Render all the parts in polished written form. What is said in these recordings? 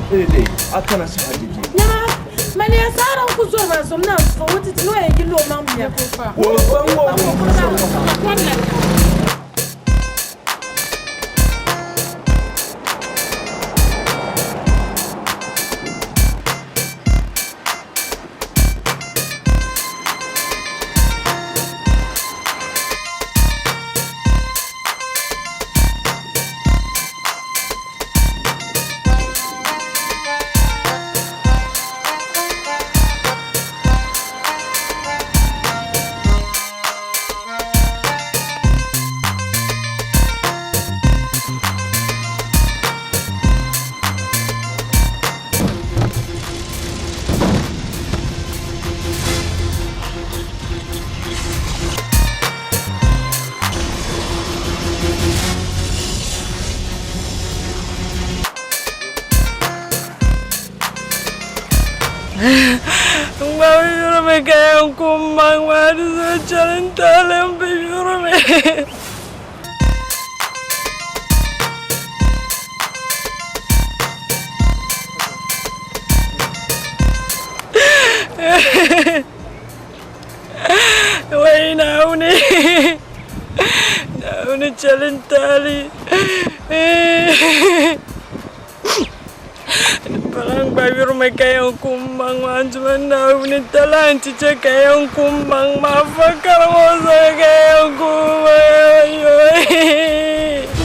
A kana saha dede. Nyama, maliya saara n ku zɔri maa zom na n fo o ti ti ni o yɛn yi lo o maŋ mia. O kpaŋ o. N gba bi yurimi ka yɛn ku m maŋ maa di zuɣu chɛli n tahili m bi yurimi. Wai Naawuni, Naawuni chɛli n taali. Di pala n gba yurimi ka yɛn ku m maŋ maa n Duuma Naawuni talahi nti chɛ ka yɛn ku m maŋ maa fakari ŋɔ zuɣu ka yɛn ku m maŋ maa.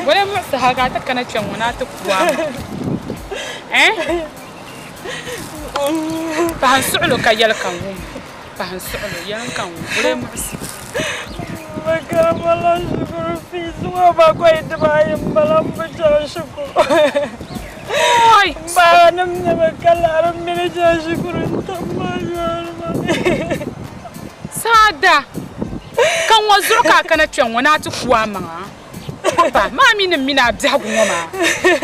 Wala muɣisi hal ka a ti kana kpe ŋɔ ni a ti ku a ma. Eh? Pahi n suɣilo ka yɛli ka n wum. Pahi n suɣilo yɛli ka n wum. Wala muɣisi. Makarama shikuru fees ŋɔ bakɔi dibaayi m-bala m bi chaŋ shikuru. Oi! Baanim ni bi ka liɣiri m mi ni chaŋ shikuru n-tam maa yɔri ma mi. Saada, ka ŋɔ zuɣu ka a kana kpe ŋɔ ni a ti ku a maŋa? Pa, maa mi ni m mini a biɛhigu ŋɔ maa,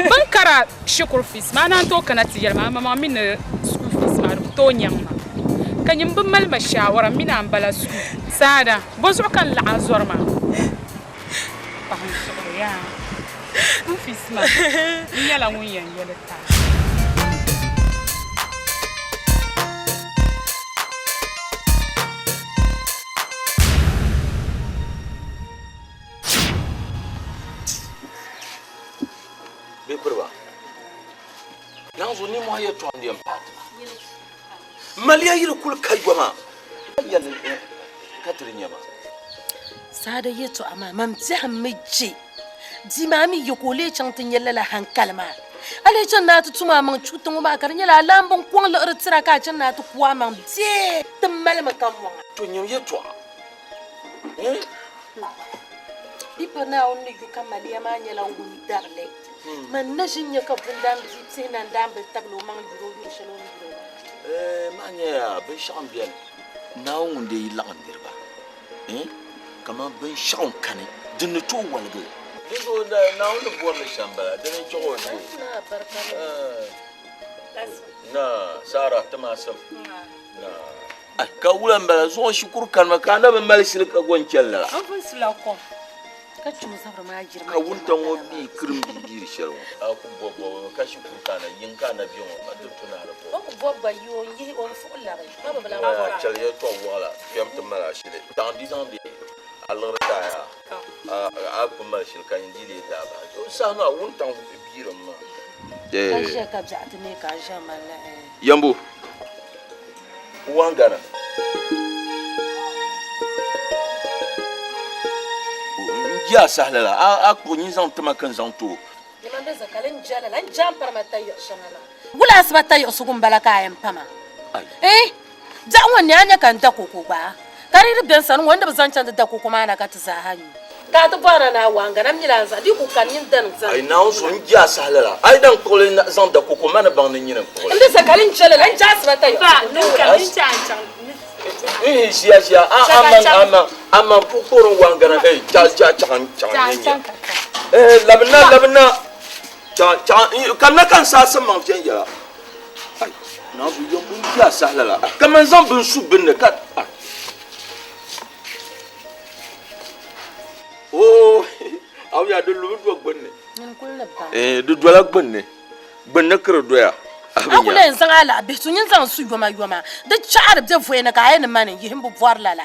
bɛ ni kari a shikuru fees maa, a naan tooi kana ti yɛli ma, a maŋ mi ni school fees maa di ku tooi nyaŋ ma. Ka nyin bi mali ma shaawara m mini a m-bala school. Saada, bɔ zuɣu ka n laɣi a zɔri maa? Pahi n suɣuri yaa, school fees maa, n nyɛla ŋun yɛn yɛli ti a. Bɛ piriba, naanzu nimmohi yɛtɔɣa n-di yɛn paai ti ma. Maliya yi di kuli ka yoma, ka yɛli ka ti di nya ma. Saada yɛtɔɣa maa, man biɛhim mi je bia maa mi ye ka o lee chaŋ ti nya lala hankali maa. A lee chaŋ ni a ti tum a maŋ chuuti ŋɔ maa ka di nyɛla a laamba n-kɔŋ liɣiri tira ka a chaŋ ni a ti ku a maŋ bee ti malimi ka mɔŋ a. To nyam yɛtɔɣa. Eh? Di pa Naawuni ni yu ka maliya maa nyɛla ŋun darili. Man na ʒi n-nya ka bundaan bia pihi nandaambili tabili o maŋ yuri o yuri shɛli o ni yuri o maa. Eh, maa nyaya binshɛɣu m-beni. Naawuni ŋun dee yi laɣim niriba, eh, kaman binshɛɣu n-kani din ni tooi waligi li. Di zuɣu Naawuni ni bɔri li shɛm m-bala, dini n-chɛ ka o deei. Eh, na, Sara, ti maasim. Na. Ai, ka wula m-bala, zuŋɔ shikuru kanimi ka a na bi mali shili ka go n-chani lala. N pun sula kom ka chɛ o zabiri maa yiri ma Ka wuntaŋ ŋɔ bee kirim bee biiri shɛli ŋɔ. A ku bɔbi bɔbi mi ka shikuru ka a na yiŋ ka a na be ŋɔ ka ti tu ni a di bɔbi. O ku bɔbi gba yi o n-yihi o n-fuɣi labi ma bi bi lan Aya, bɔra. chɛli yɛltɔɣ wɔɣila kpɛm ti mali a shili. Daŋ di zaŋ di a liɣiri taai a, a ku mali shili ka nyin di leei daa bahi. O saha maa wuntaŋ biirim maa. Ka ʒiya ka biɛɣu ti neei ka a ʒiya malila eh. Yambo. Wangana. N je a saha lala, a kpuɣi nyin zaŋ ti ma ka n zaŋ ti o. Nyama bɛ zakali n je lala, n je a ni pari ma tayiɣ shɛŋa maa. Wula asiba tayiɣisigu m-bala ka a yɛn pa ma? Eh! Biɛɣu ŋɔ n-ne a nya ka n da koko gba? Ka di yi di be n sani ŋɔ, n ni bi zaŋ chaŋ ti da koko maa na ka ti zaaha nyu. Ka a ti bɔhira ni a waangana mi la n-zaŋ di ku kani nyin dani zani. Ayi Naawuni zuɣu n je a saha lala. A yi daŋ kpuɣili zaŋ da koko ma ni baŋ ni nyini n-kpuɣili. N di sa ka li n-je lala, n je asiba tayo. Ba, din kani n-che a n-chaŋ ni Ihi ʒiya ʒiya a a man a man a man ku kpuɣiri n waangana ei cha cha chaɣ n chaɣ n nyɛ nyɛ. Eh labina labina chaɣ chaɣ kamina ka n saɣisi maŋ viɛnyɛla. Ai Naawuni zuɣu yɛm n je a saha lala kaman zaŋ bini su bini ni ka ai. Oo a di lumi do gbunni. Eh, di dola gbunni. Gbunni ka di doya. A ku lee zaŋ a laɣibihi tu nyin zaŋ su yoma yoma. Di chaɣiri be voya ni ka a yi ni mani n-yihi m bi bɔri lala.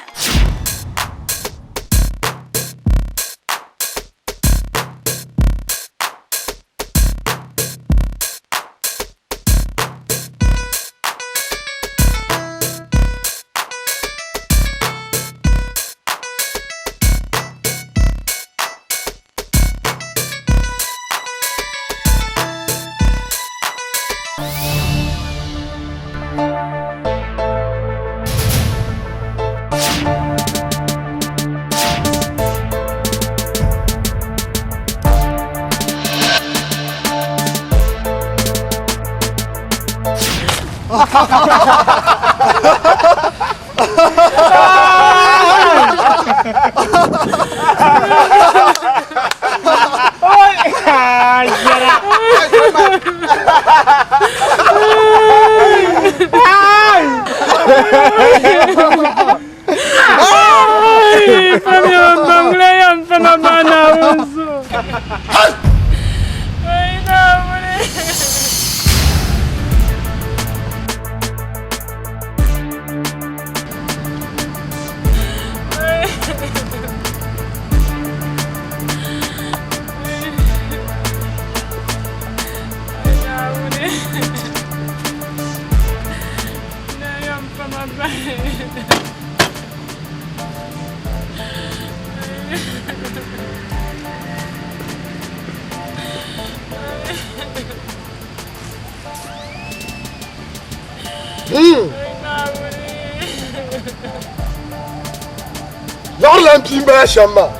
Laɣiri lan bia m-bala shɛm maa.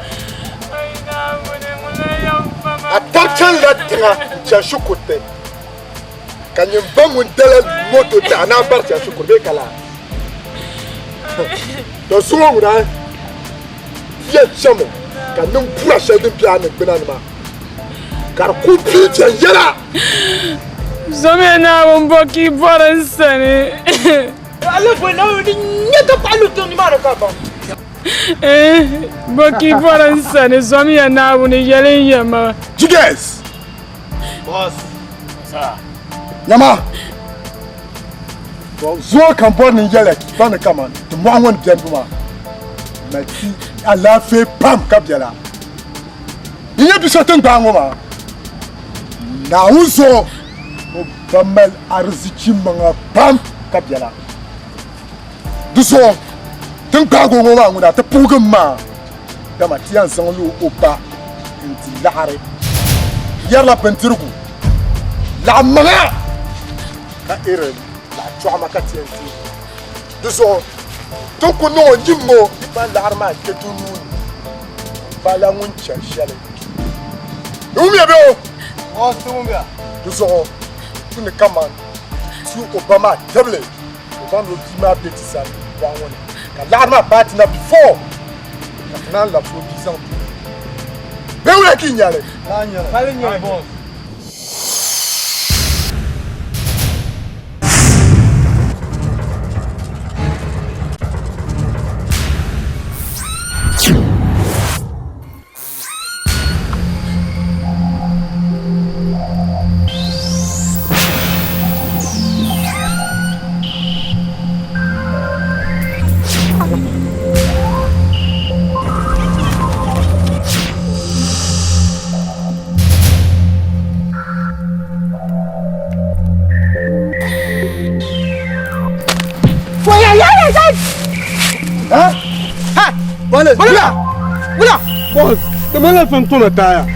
A tab chanila tiŋa n-chani shikuruti, ka nyin ba ŋun dala moto ti a naan bari chani shikuru bee ka laa? To zuŋɔ ŋuna ti yɛn chami ka niŋ bura shɛli din be a niŋgbuna ni maa ka di ku pii viɛnyɛla. Zomiya Naawuni bɔ ka yi bɔri n sani. Bɔ ka yi bɔri n sani, zomiya Naawuni yɛli n ya ma. Jiges! Nyama! To zuŋɔ ka n bɔri ni n yɛli ba ni kaman ti mɔɣu ŋɔ ni beni maa, mali ti alaafee pam ka biɛla. Yi nya bi so tiŋgbani ŋɔ maa, Naawuni zuɣu o ba mali arizichi maŋa pam ka biɛla. Di zuɣu ti ni gbaagi o ŋɔ maa ŋuna ti puhigim maa, dama ti yɛn zaŋ li o ba nti laɣiri yɛrila bindirigu laɣ maŋa ka iri laɣ chɔɣima ka ti yɛn ti. Di zuɣu ti ni ku niŋ o nyim ŋɔ yi pa laɣiri maa kpe ti nuu ni m-pala ŋun chani shɛli. Di wumya bee o? Di zuɣu ti ni kaman ti o ba maa tibili. O ba ni o bia maa be ti sani bɔɣa ŋɔ ni ka laɣiri maa paai ti na before ka ti naan labisi o bia zaŋ ti o. Bee wula ka yi nya li? Boss, the man left from Tuna Tire.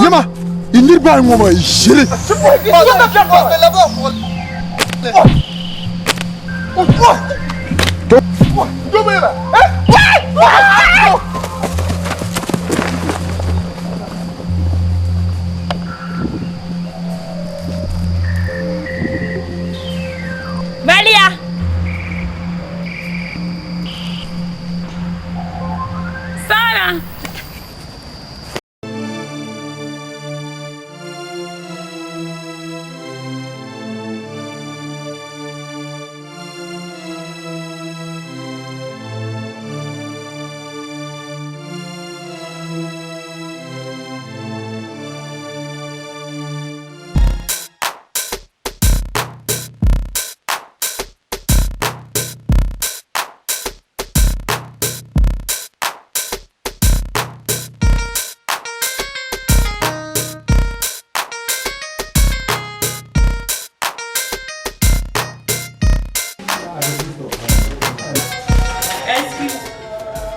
Yama, i niriba ayi ŋɔ maa yi ʒiri. Maliya! Saana!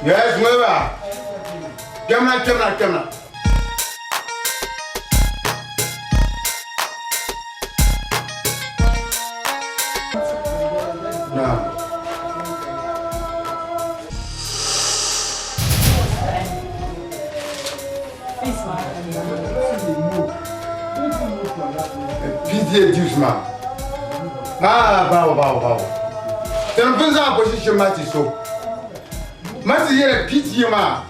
Yes, mweba. Kemna, kemna, kemna. Na. PTA dues ma. Ah, bawo, bawo, bawo. Tɛni pun zaŋ position ma ti so. Ma ti yɛrɛ PTA maa.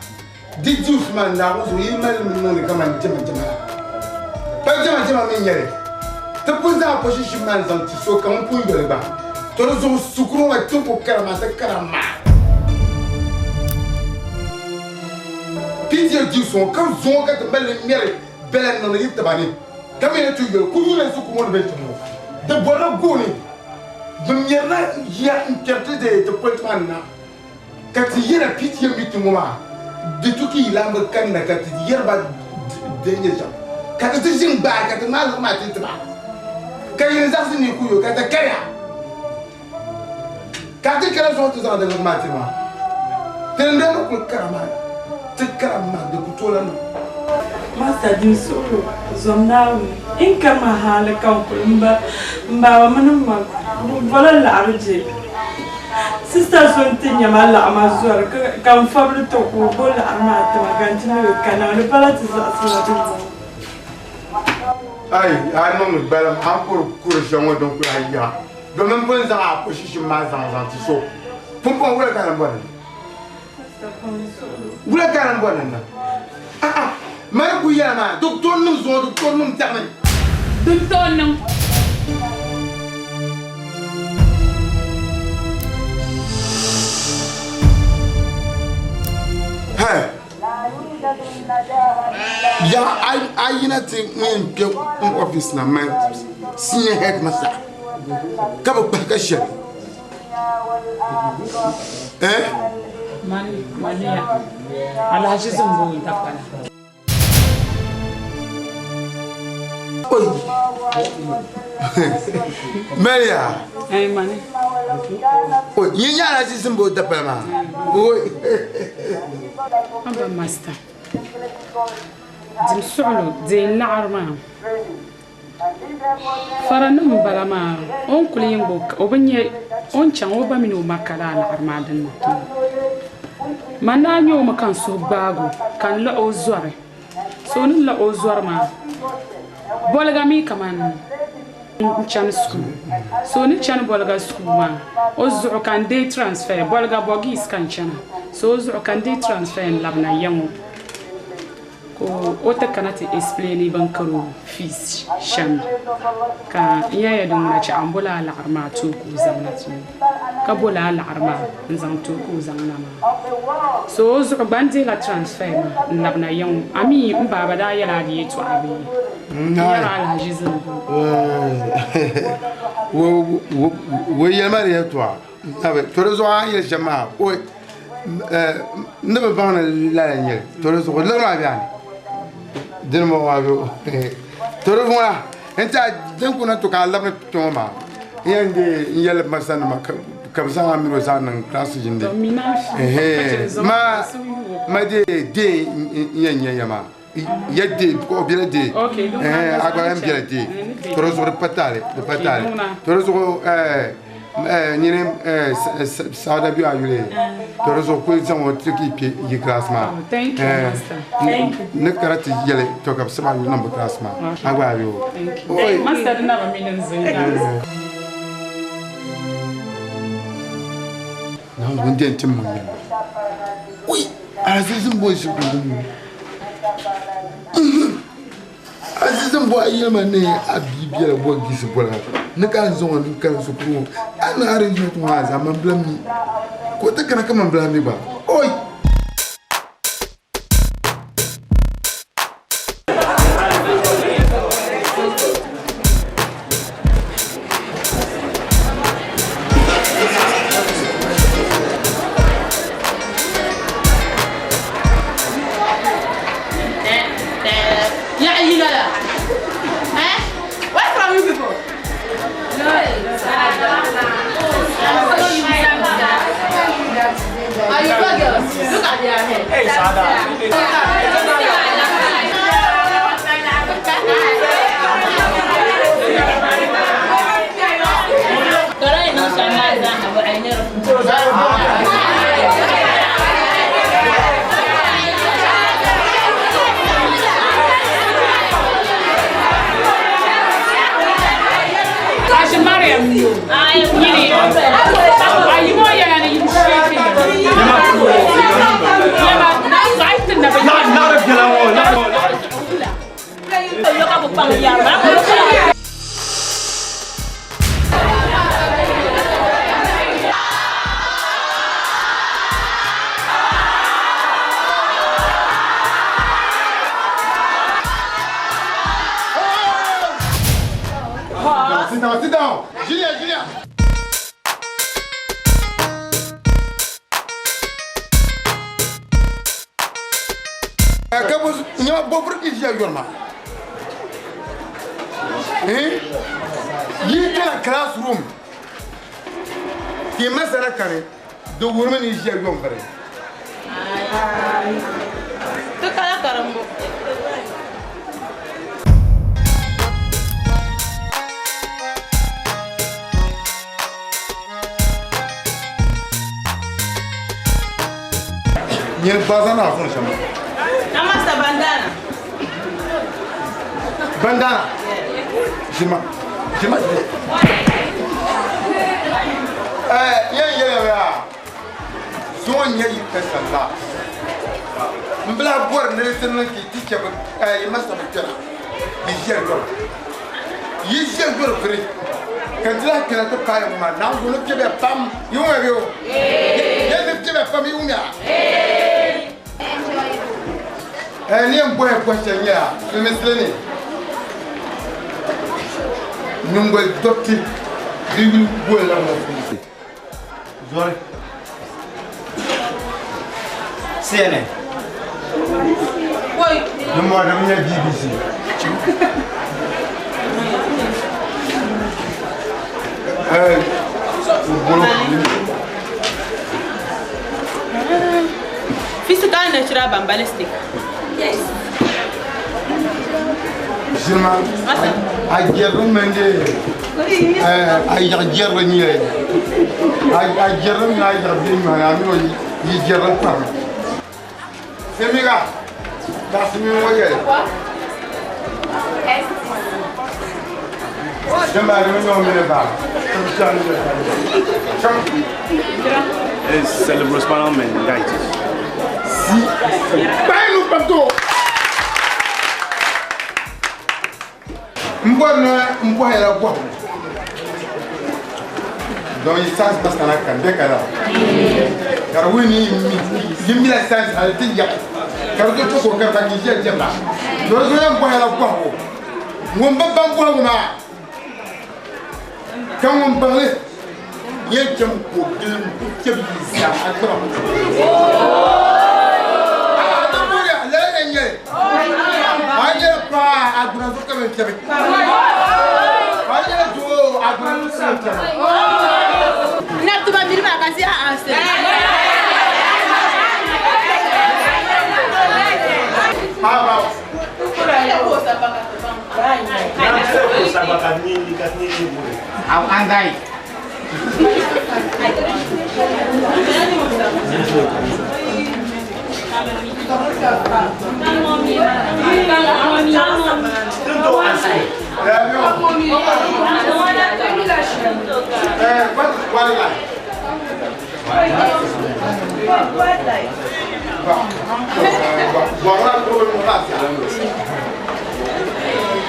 Di dues maa Naawuni zuɣu yi mali mi niŋdi kaman jɛma jɛma la. Pa jɛma jɛma mi n-nyɛ li. Ti pun zaŋ position maa n-zaŋ ti so ka ŋun pun yoli gba. To di zuɣu shikuru ŋɔ ti ku karima ti karima. PTA dues ŋɔ ka zuŋɔ ka ti mali li ŋmɛri bɛla n-niŋdi yi tiba ni ka mi ni ti yoli ku yuli shikuru ŋɔ ni be shɛm ŋɔ. Di bɔrila gooni. Bɛ ŋmɛrila yiya n-kpɛriti ti politi maa ni na. Ka ti yɛra PTA meeting ŋɔ maa, di tu ka yi laamba kanna ka ti yɛri ba din nyɛ shɛm, ka ti ti ʒini gbaai ka ti ŋmaai liɣiri maa ti ti ba, ka yini zaɣisi ni ku yo ka ti kaya, ka ti kana zuɣu ti zaŋ di liɣiri maa ti maa. Ti ni daa ni kuli kara maa, ti kara maa di ku tooi lan niŋ. Master din suhuri zom Naawuni n ka ma hali ka n kuli m ba m baaba mini m ma bɛ bola laɣiri je. Sista so n-ti nya ma laɣ ma zɔri ka n fabili ti o ka o bo laɣiri maa ti ma ka n ti mi o kana di pala ti zaɣisi ma din bɔŋɔ. Ai, a niŋdi gbalim a ni kuri kuri shɛli ŋɔ din kuli a yaɣa domin m pun zaŋ a position maa zaŋ zaŋ ti so pumpɔŋɔ wula ka a lan bɔri ni Wula ka a lan bɔri ni n niŋ? A'a, mani ku yɛla maa, di ku tooi niŋ zuŋɔ, di ku tooi niŋ biɛɣuni. Din tooi niŋ. Hɛ! Yaha a yina ti ŋun yɛn kpe n office na mani senior headmaster ka bi kpahi ka shɛli. Eh? Mani, maniya. Alhaji zimbo dapala. Oi. Maria. Eh, mani. Oi, yin nyɛ Alhaji zimbo dapala maa. Oi. Abba master. Dim suɣulo, deei laɣiri maa. Faranim m-bala maa, o ni kuli yɛn gbubi o bi nya o ni chaŋ o ba mini o ma ka lala laɣiri maa din na tooi. Man daa nya o mi ka n suhu gbaag o ka n laɣ o zɔri. So o ni laɣ o zɔri maa, boliga mi kaman n chani sukuu. So o ni chani boliga sukuu maa, o zuɣu ka n deei transfer, boliga bɔgiis ka n chana. So o zuɣu ka n deei transfer n-labina ya ŋɔ. Ka o ti kana ti explaini bɛn kari o fees shɛm ka n yɛliya din ŋuna chɛ a ni bo lala laɣiri maa ti o ka o zaŋ na ti o ka bo lala laɣiri maa n-zaŋ ti o ka o zaŋ na maa. So o zuɣu gba n dihila transfer maa n-labina ya ŋɔ. A mi m baaba daa yɛla a di yɛltɔɣa bee? N yɛri a alahiʒi zimbu. O yɛli ma di yɛltɔɣa. To di zuɣu a ni yɛli shɛm maa N ni bi baŋ ni lala n-nyɛ li, to di zuɣu liɣiri maa be a ni. Dini m-bɔŋɔ maa bee? To di zuɣu n tiɛha din kuli na to ka a labina kpe ŋɔ maa n yɛn deei n yɛli masanima ka bɛ zaŋ a mini o zaŋ niŋ kilaasi yindi. Ma deei deei n yɛn nya ya maa. Ya deei o bela deei a gba yɛn bela deei to di zuɣu di pa taali di pa taali to di zuɣu Nyini saada bi a yuli to di zuɣu kuli zaŋ o ti ka yi kpɛ yi class maa. Thank you, master. Thank you. Ni kara ti yɛli to ka bi sab a yuli niŋ bi class maa. A gba a yo. Thank you. Master di na bi mi ni n zin yaa. Naawuni ŋun den tim ŋun nyɛ ma. Ui, Aziz m bo ʒi gugu ŋɔ. Aziz m bo a yɛlima ni a bia biɛla bo gisi bɔla ni ka n zaŋ o n kani shikuru ŋɔ a ni arrangement ŋɔ a zaa man bila mi ka o ti kana ka man bila mi gba oi. Yeah, you know that. Eh? What's wrong with you people? Are you bad girls? Look at their hair. Hey, Sada. Ashi Mariam nyini ayi mo yɛla ni yim sheeki yɛma saɣi ti na bi Sit down, sit down. Julia, Julia. Ka bo nyama bofur ki ʒiya yɔri ma. Yi kpɛla classroom ka yi masana kani di wurimi ni ʒiya yɔm biri. Ti kala karimbu. Nyini baza na afun shɛm. Namasta bandana. Bandana. Jima. Jima. Yɛn yɛlɛ ya. Zuŋɔ nyɛ yi pɛsɛn la. N bila bɔri ni di ti niŋ ka yi teacher bi yi master bi kpɛna. Yi ʒiya yɔri. Yi ʒiya yɔri biri. Ka n ti lahi kpɛna ti paai ŋɔ maa. Naawuni ni kpɛbiya pam. Yi wumya bɛ o? Yɛn ni kpɛbiya pam yi wumya? Ni yɛn bɔhi question nyɛla siliminsili ni nyingoli dɔbti di yuli bolila ŋɔ puuni. Zori. CNN. Di mɔri di nyɛ BBC. Bolo. Physical, natural, bambalistic. Yes. Jima, a jɛrili mindi a yaɣi jɛrili nyɛ a jɛrili mini a yaɣi bihi ŋmani a mini o yi jɛrili pam. Semiga, taɣasimi ŋɔ yɛli. Jima di mi nyɛ o mini ba. It's cerebrospinal meningitis. Si. Báyìí ló pàtó. N bɔri ni n bɔhi la bɔhigu. Donc yi science masana kan bɛɛ ka la. Ka di wuhi ni yi mi la science hali ti yaɣi. Ka di to k'o kari ka k'i ʒiya jɛmda. Donc di zuɣu yɛn bɔhi la bɔhigu. Ŋun bi baŋ bɔhigu maa ka ŋun baŋ li yɛn chɛm ka o gili n ku chɛbi yi zaa a gbuba. Aa di bɔriya lala yɛn nyɛli. A nyɛla paa a gbuna zuɣu ka bɛ chɛbi. A nyɛla doo a gbuna zuɣu ka bɛ chɛbi. Na tuba miri maa ka si a answer. Andai.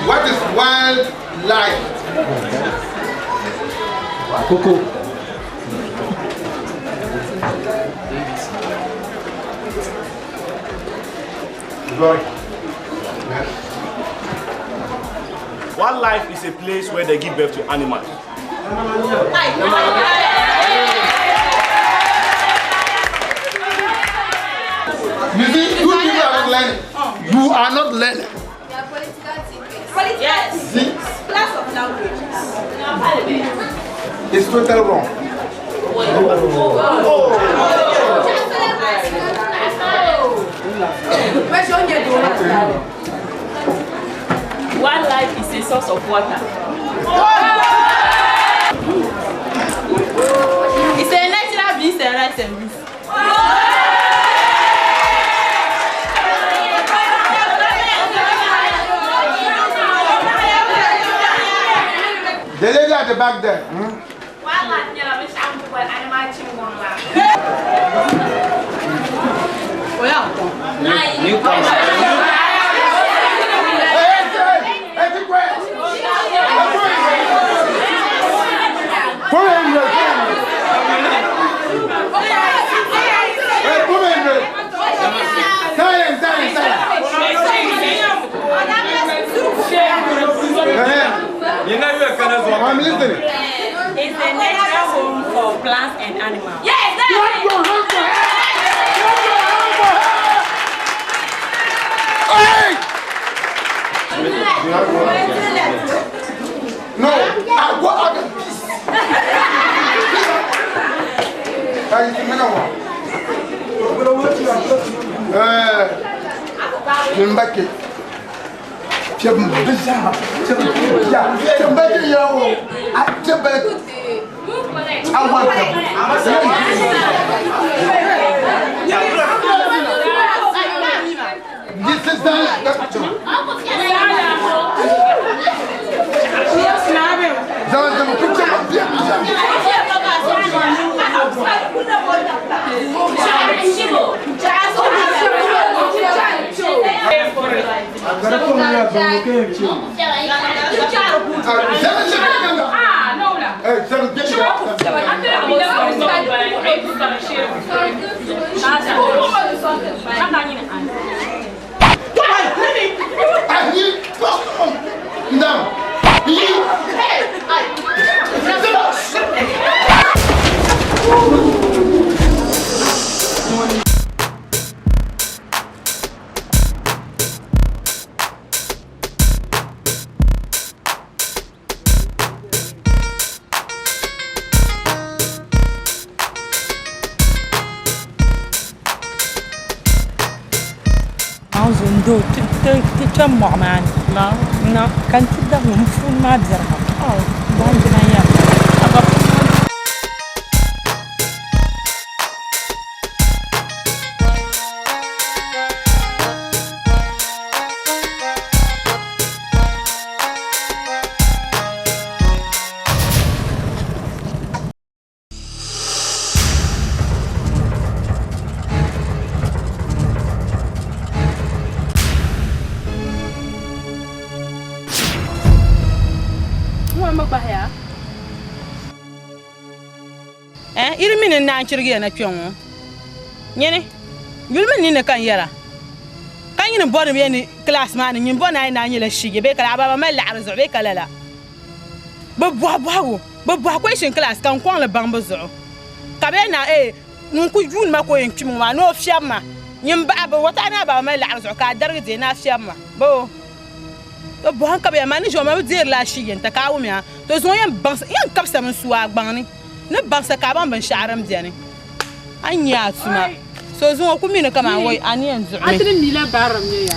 What is wildlife? Coco. Wildlife is a place where they give birth to animals. You see, you people are not learning. You are not learning. Yes. See? Class of language. It's totally wrong. Wildlife is a source of water. It's a natural beast and rice and beans. The lady at the back there. Hmm? Silence, silence, silence. I'm listening. It's a natural home for plants and animals. Yes, that's it. No, I go out in peace. That is the one. Mbake. This is the. Ndo ti kpɛ mɔɣu maa ni na ka n ti daŋ n puuni maa biɛrima banjima nyɛli. Iri mini n naan chirigi ya na kpɛŋ ŋɔ nyini yuli mini ninni ka n yɛra ka nyini bɔri bɛ ni kilaas maa ni nyin bɔ naa naa nyɛla shige bee ka a baba mali laɣiri zuɣu bee ka lala bɛ bɔhi bɔhigu bɛ bɔhi question class ka n kɔŋ li baŋ bɛ zuɣu ka bɛ na ŋun ku yuuni ma ka o yɛn kpimi ŋɔ maa ni o fiɛbi ma nyin baɣa bɛ wata naa baba mali laɣiri zuɣu ka a darigi deei naa fiɛbi ma boo to bɔhim ka bɛ yɛn maa ni ʒi o ma bɛ deerila a shige n-ti ka a wumya to zuŋɔ yɛn baŋsi yɛn kabisami n su a gbaŋ ni ni baŋsa ka a baŋ binshɛɣu din beni a ni nya a tuma so zuŋɔ ku mi ni kaman wai a ni yɛn duɣimi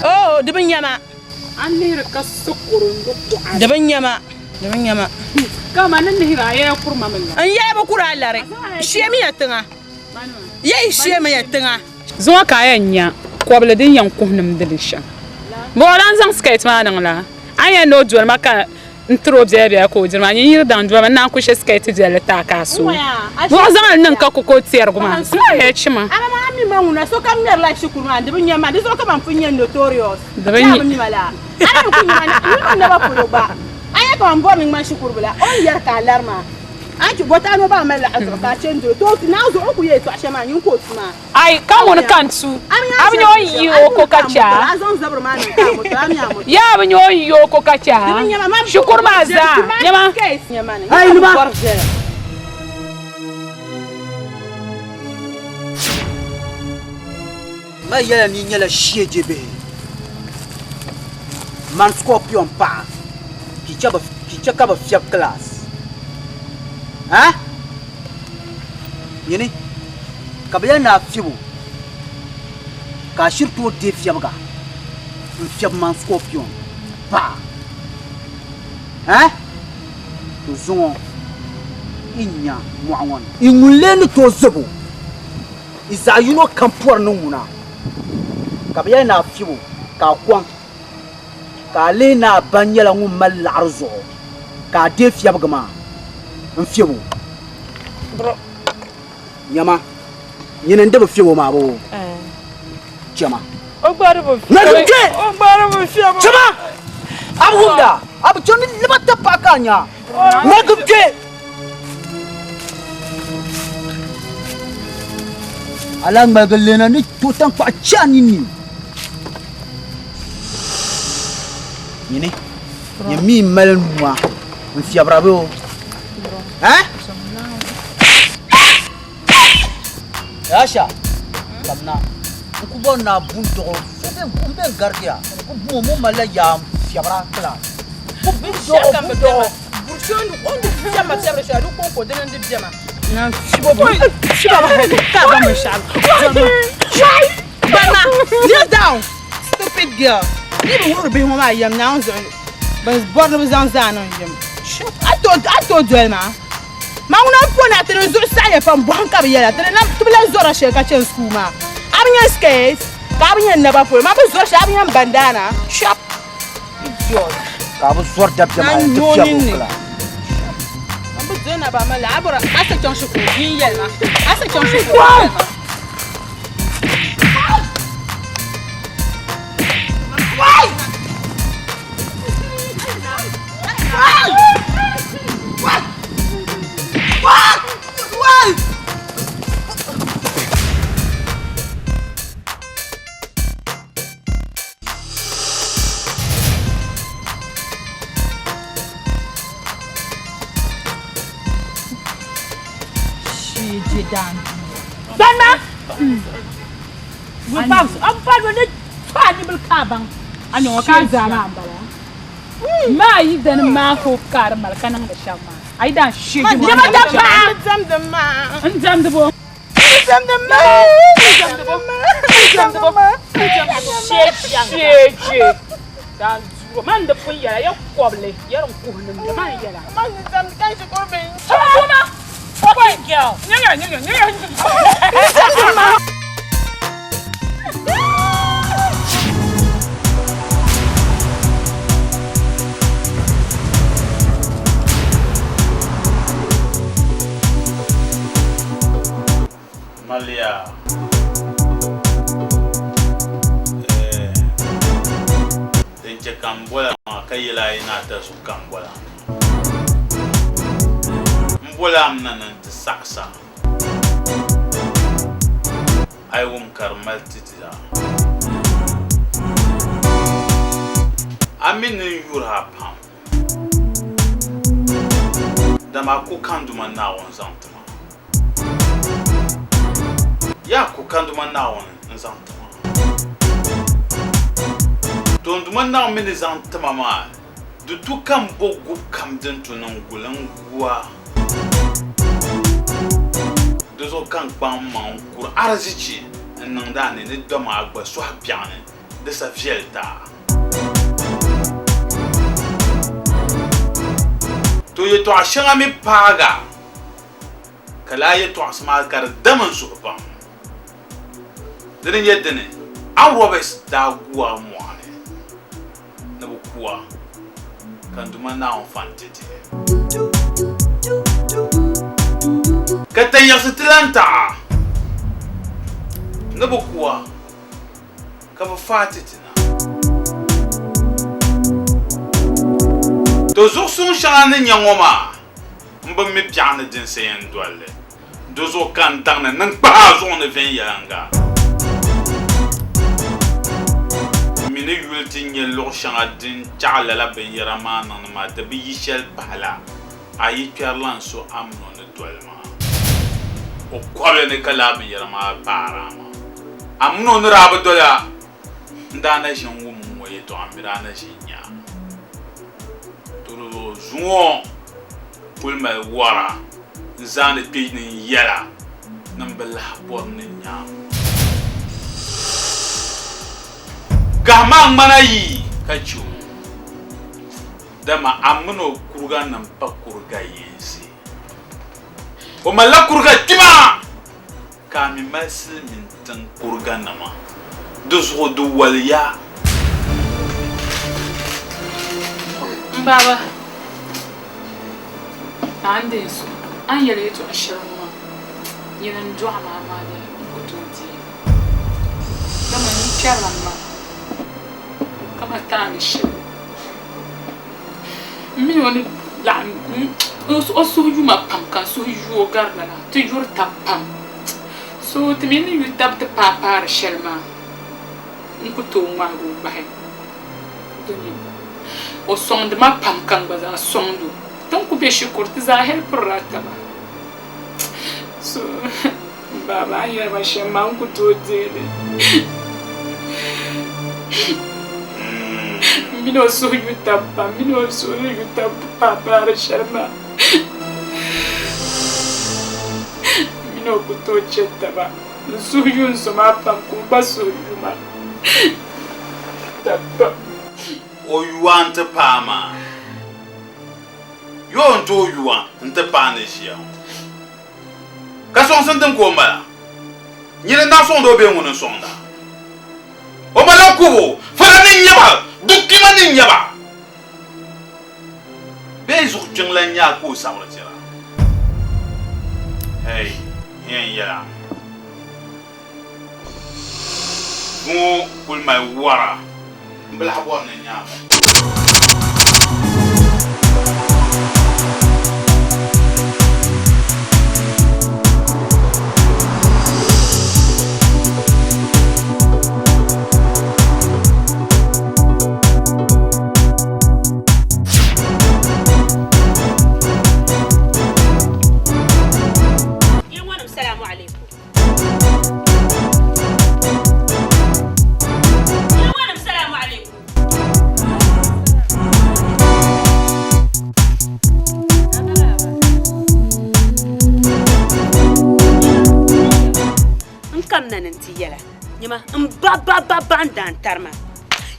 oo di bi nya ma di bi nya ma. Di bi nyama. Kama ni lihiri a yɛya kuri ma mi la. N yɛya bi kuri a lari. Sheemiya tiŋa. Yɛyi sheemiya tiŋa. Zuŋɔ ka a yɛn nya kɔbili din yɛn kuhi nimdili shɛm. Bɔ o lan zaŋ skɛt maa niŋ la? A ni yɛn ni o doli ma ka n tiri o biɛla biɛla ka o diri maa, nyin yiri daŋ doli ma, n naan ku she skɛt viɛlli ti a ka a so. Bɔ o zaŋ li niŋ ka koko tɛrigu maa? Zuŋɔ yɛli chima. A ba maa mi ma ŋuna, sokam ŋmɛrila shikuru maa, di bi nya ma, di zuɣu ka ban pun nyɛ notorious. Di bi nya. A bi mi ma laa. A mi ku nya ma, ni o naba polo gba. A nya kaman bɔri ni ŋmani shikuru bila, o ni yɛri ka a lari maa. A ni ti bɔti a ni o ba mali laɣa zuɣu ka a chani dolo, to o naa zuɣu o ku yɛli yɛtɔɣa shɛli maa nyin ka o tum a. Ai, ka ŋuni ka n tu? A bi nya o ni yi o ko ka chɛ a? Yaa a bi nya o ni yi o ko ka chɛ a? Shikuru maa zaa, nyama. Ai, nima. Ma yɛla ni nyɛla shɛje bihi man scorpion paɣa ki chɛ ka bɛ fiɛbi class ha nyini ka bɛ yɛli ni a fiɛbo ka a shiri tooi deei fiɛbiga n fiɛbi man scorpion paɣa ha to zuŋɔ i nya mɔɣu ŋɔ ni i ŋun lee ni tooi zabo I zaɣ yino kam pɔri ni ŋuna, ka bɛ yɛli ni a fibu ka a kɔŋ, ka a lihi ni a ba nyɛla ŋun mali laɣiri zuɣu, ka a deei fiɛbigu maa n-fiɛb o. Nyama, nyini n-di bi fiɛb o maa boo? Chama. Chama! A bi wumda? A bi chani lima tapaɣa ka a nya? Ŋmaligi kpe! A lahi ŋmaligi lihina ni tooi taŋkpaɣu chɛ a ninni. Nyini, nyini mi m-mali nua n-fiɛbira bee o? Eh? Asha, kamina n ku bɔri ni a bu n-dɔɣi o. So be n be n-garigiya, n ku bu o mi o malila yaa n-fiɛbira class. Ku bu n-dɔɣi o, bu n-dɔɣi o. Kneel down, stupid girl. Ni bi wuhiri bihi ŋɔ maa yɛm Naawuni zuɣu bin bɔri ni bi zaŋ zaa niŋ yɛm. A tooi doli maa. Ma ŋuna m poni a ti ni zuɣu saɣiya pam bɔhim ka bi yɛla ti bi lahi zɔra shɛli ka chani school maa. A bi nya skirt ka a bi nya naba polo ma bi zɔri shɛli a bi nya bandana. Shut Idiot. Ka a bi zɔri dabiɛm a yɛn ti fiɛbi o kila. Bi doli na ba mali a bɔra a sa chaŋ shikuru bia n yɛli ma a sa chaŋ shikuru bia n yɛli ma. Banma! Maa yi dani maa ka o kaari mali ka niŋdi shɛm maa a yi daan sheegi maa n diɛmdi bo Sheeje daan duo man di pun yɛla ya kɔbili ya din kuhi nimdi man yɛla. Maliya eh, din chɛ ka m bola maa ka yɛl a yi ni ata zuɣu ka m bola m bola m na ni n ti saɣisa a yi wum ka di mali ti ti a. A mi ni n yuri a pam, dama a ku ka n Duuma Naawuni zaŋ ti ma. Yaa ku ka n Duuma Naawuni n-zaŋ ti ma. To n Duuma Naawuni mi ni zaŋ ti ma maa, di tu ka m bo gubu kam din tu ni n guli n gu a. Di zuɣu ka n kpaŋ mmaŋ n-kuri arizichi n-niŋdi a ni ni dama a gba sɔhi biɛɣuni di sa viɛli ti a. yɛtɔɣa shɛŋa mi paag a, ka lala yɛtɔɣisi maa ka di dam n suhu pam. Dini n-nyɛ dini, armed robbers daa gu a mɔɣu ni ni bɛ ku a, ka n Duuma Naawuni fa n-ti ti. Ka tayiɣisi ti lan taɣ a ni bɛ ku a, ka bɛ faai ti ti na. To zuɣusuŋ shɛŋa ni nyɛ ŋɔ maa, m bi mi biɛɣu ni dinsi yɛn dol li. Di zuɣu ka n daŋ ni ni n kpahi a zuɣu ni viɛnyɛliŋga. M mi ni yuli ti nya luɣ shɛŋa din chaɣ lala binyɛra maa niŋdi maa, di bi yi shɛli pahila a yi kpɛrilan so a min o ni doli maa. O kɔbili ni ka lala binyɛra maa paar a maa. A min o ni daa bi doli a, n daa na ʒi n-wum ŋ-ŋɔ yɛtɔɣa, m mi daa na ʒi n-nya a. Di zuɣu zuŋɔ kul mali wɔra n-zaandi kpe ni n-yɛla ni m bi lahi bɔri ni n nya a. Gahima a ŋmana yi ka chɛ o, dama a min o kuriganim pa kuriga yinsi. O malila kuriga kpima! Ka a mi mali silimiin tiŋ kuriganima, di zuɣu di waliya. M baaba, a ni deei so, a ni yɛli yɛtɔɣ shɛli ŋɔ maa, nyini n-dɔɣi ma amaa di n ku tooi deei li, dama n yi kpɛrila m ma kaman taani shɛli. M min o ni laɣim o suhu yu ma pam ka n suhu yu o gari lala. Ti yuri tab pam. So ti mi ni yu tab ti paai paari shɛli maa, n ku tooi ŋmaagi o bahi. Domin o sɔŋdi ma pam ka n gba zaa sɔŋd o. Ti ni ku be shikuru ti zaa hɛlpirila taba. So m baaba a ni yɛli ma shɛm maa n ku tooi deei li. M mini o suhu yu tab pam, m mini o suhu ni yu tab ti paai paari shɛli maa. M mini o ku tooi chɛ taba. N suhu yu n zo maa pam ka o gba suhu yu ma tab pam. O yu a nti paai maa. Yo n-tooi yu a nti paai ni ʒiya ŋɔ. Ka sɔŋsim din ka o mali a? Nyini n-daa sɔŋdi o bee ŋuni n-sɔŋd a? O malila kubu, fara ni n-nyɛ ba, dukpima ni n-nyɛ ba. Bee zuɣukpiŋ lan nyɛ a ka o sabiri tira? Hei, n yɛn yɛl a mi, ŋɔ kul mali wɔra m bi lahi bɔri ni n nya a bahi. Salamu alaikum. N kamina ni n ti yɛla nyama n ba ba ba ba n daan tarima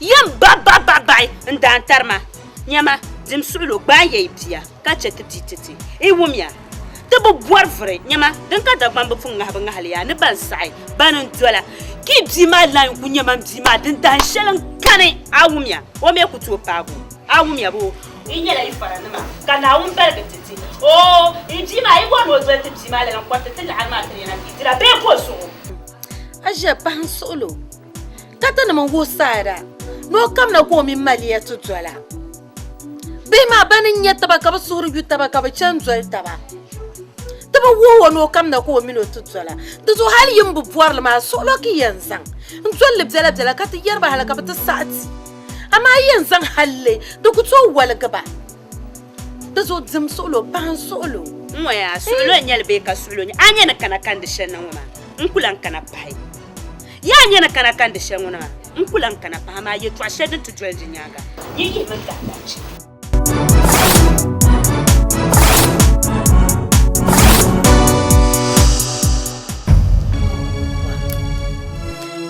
yɛn ba ba ba bahi n daan tarima nyama dim suɣulo gbaai ya yi bia ka chɛ ti bia ti ti i wumya Ti bi bɔri vuri, nyama, din ka Dagbamba pun ŋahi bɛ ŋahili yaa ni ban saɣi, bani n-dola. Ka yi bia maa lan ku nyɛ man bia maa, din dahin shɛli n-kani, a wumya, o mi ku tooi paagi o. A wumya boo? Yi nyɛla yi faranima, ka Naawuni baligi ti ti. Oo, yi bia maa, yi bɔri ni o doli ti bia maa lala n-kɔriti ti laɣiri maa tiri ya na ka yi dira bee bɔ zuɣu? A ʒiya pahi n suɣil o, ka tinim n-wuhi Saada ni o kamina ka o mini Malia ti dola. Bihi maa bani n-nya taba ka bɛ suhuri yu taba ka bɛ chani doli taba. Ti bi wuhi o ni o kamina ka o mini o ti dola. Di zuɣu hali yi ni bi bɔri li maa, suɣilo ka yi yɛn zaŋ n-doli li biɛlabiɛla ka ti yɛri ba hali ka bɛ ti saɣi ti. Amaa yi yɛn zaŋ hal li, di ku tooi woligi ba. Di zuɣu dim suɣilo, pahi n suɣilo. N ŋɔ yaa, suɣilo n-nyɛ li bee ka suɣilo n-nyɛ? A nya ni kana kandi shɛli na ŋɔ maa, n ku lan kana pahi. Yaa nyɛ ni kana kandi shɛli ŋɔ na maa, n ku lan kana pahi, amaa yɛtɔɣ shɛli din ti doli di nyaaŋa yi yihimi n daalahichi.